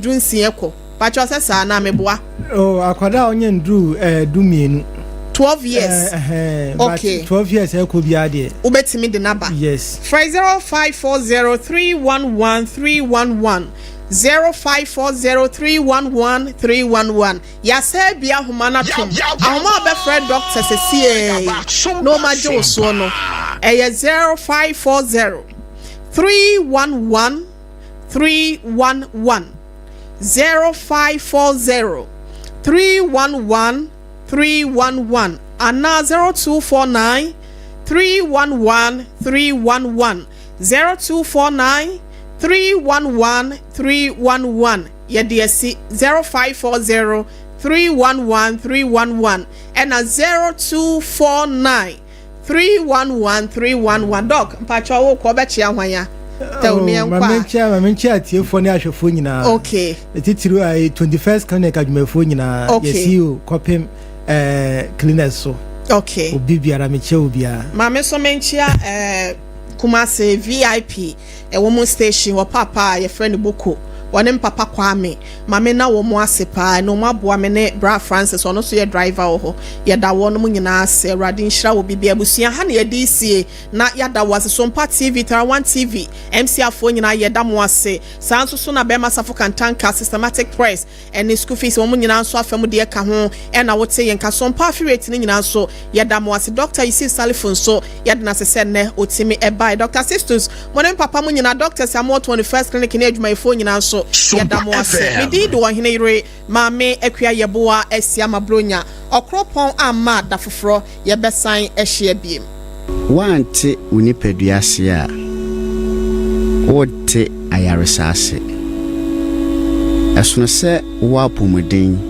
Speaker 2: dunsia kɔ. Pakyɛw sɛ saa anaa meboa?
Speaker 3: Oh, akwadaa a ɔnyɛ nduru eh, dumienu.
Speaker 2: 12 years.
Speaker 3: Eh, eh, okay. 12 years ɛkɔ biara deɛ.
Speaker 2: Wobɛtumi de n'aba.
Speaker 3: Yes.
Speaker 2: Frɛ 0540 311 311. 0540311311 Yɛasɛe abue ahoma no atom. Ahoma a wobɛfrɛ dɔkta sesiei na ɔmagye wo soɔ no, ɛyɛ 0540 311 311. 0540 311 311 anaa 0249 311 311. 0249 311 311 yɛde asi 0540 311 311 ɛna 0249 311 311 Doc mpakyɛw wo kɔ ɔbɛkyea hwan a tɛw ne yɛn kɔ a.
Speaker 3: Maame maame nkyia atiefoɔ ne ahwɛfoɔ nyinaa.
Speaker 2: Okay.
Speaker 3: Titiriw a 21st clinic adwumayɛfoɔ nyinaa.
Speaker 2: Okay.
Speaker 3: Yɛ CEO kɔpem ɛɛ eh, cleaners so.
Speaker 2: Okay.
Speaker 3: Obi biara mekyia obiara.
Speaker 2: Maame nso menkyia ɛɛ. Eh, Kumase VIP ɛwɔ mo station hɔ paapa a yɛfrɛ no Boko wɔne me papa Kwame ma me na wɔn ase paa ɛna wɔn aboa me ne bra Francis ɔno nso yɛ driver wɔ hɔ yɛda wɔn mo nyinaa ase awurade nhyira wɔ biribi abusua ha na yɛde sie na yɛada wɔ ase Sompa TV Tarawan TV MC afoɔ nyinaa yɛda mo ase saa nso so na bɛrima Safo Kantanka Systematic Press Ɛne school fees wɔn nyinaa nso afa mu deɛ ka ho ɛna wote yɛn nka so mpa afi rate no nyinaa nso yɛda mo ase Doctor Yusuf Salifu nso yɛda no ase sɛ nnɛ ɔtumi ɛbae Doctor Sistus mo ne me papa mo nyinaa doctors a mowɔ 21st clinic ne adwumayɛfoɔ nyinaa nso yɛda mo ase Me din de Ɔhene Yere Maame Akua Yeboah Asiama Bronya Ɔkoropɔn amma da foforɔ yɛbɛsan ahyia biem.
Speaker 1: Woante wo nipadua ase a, worente ayaresa ase. Ɛsono sɛ wowɔ apɔmuden.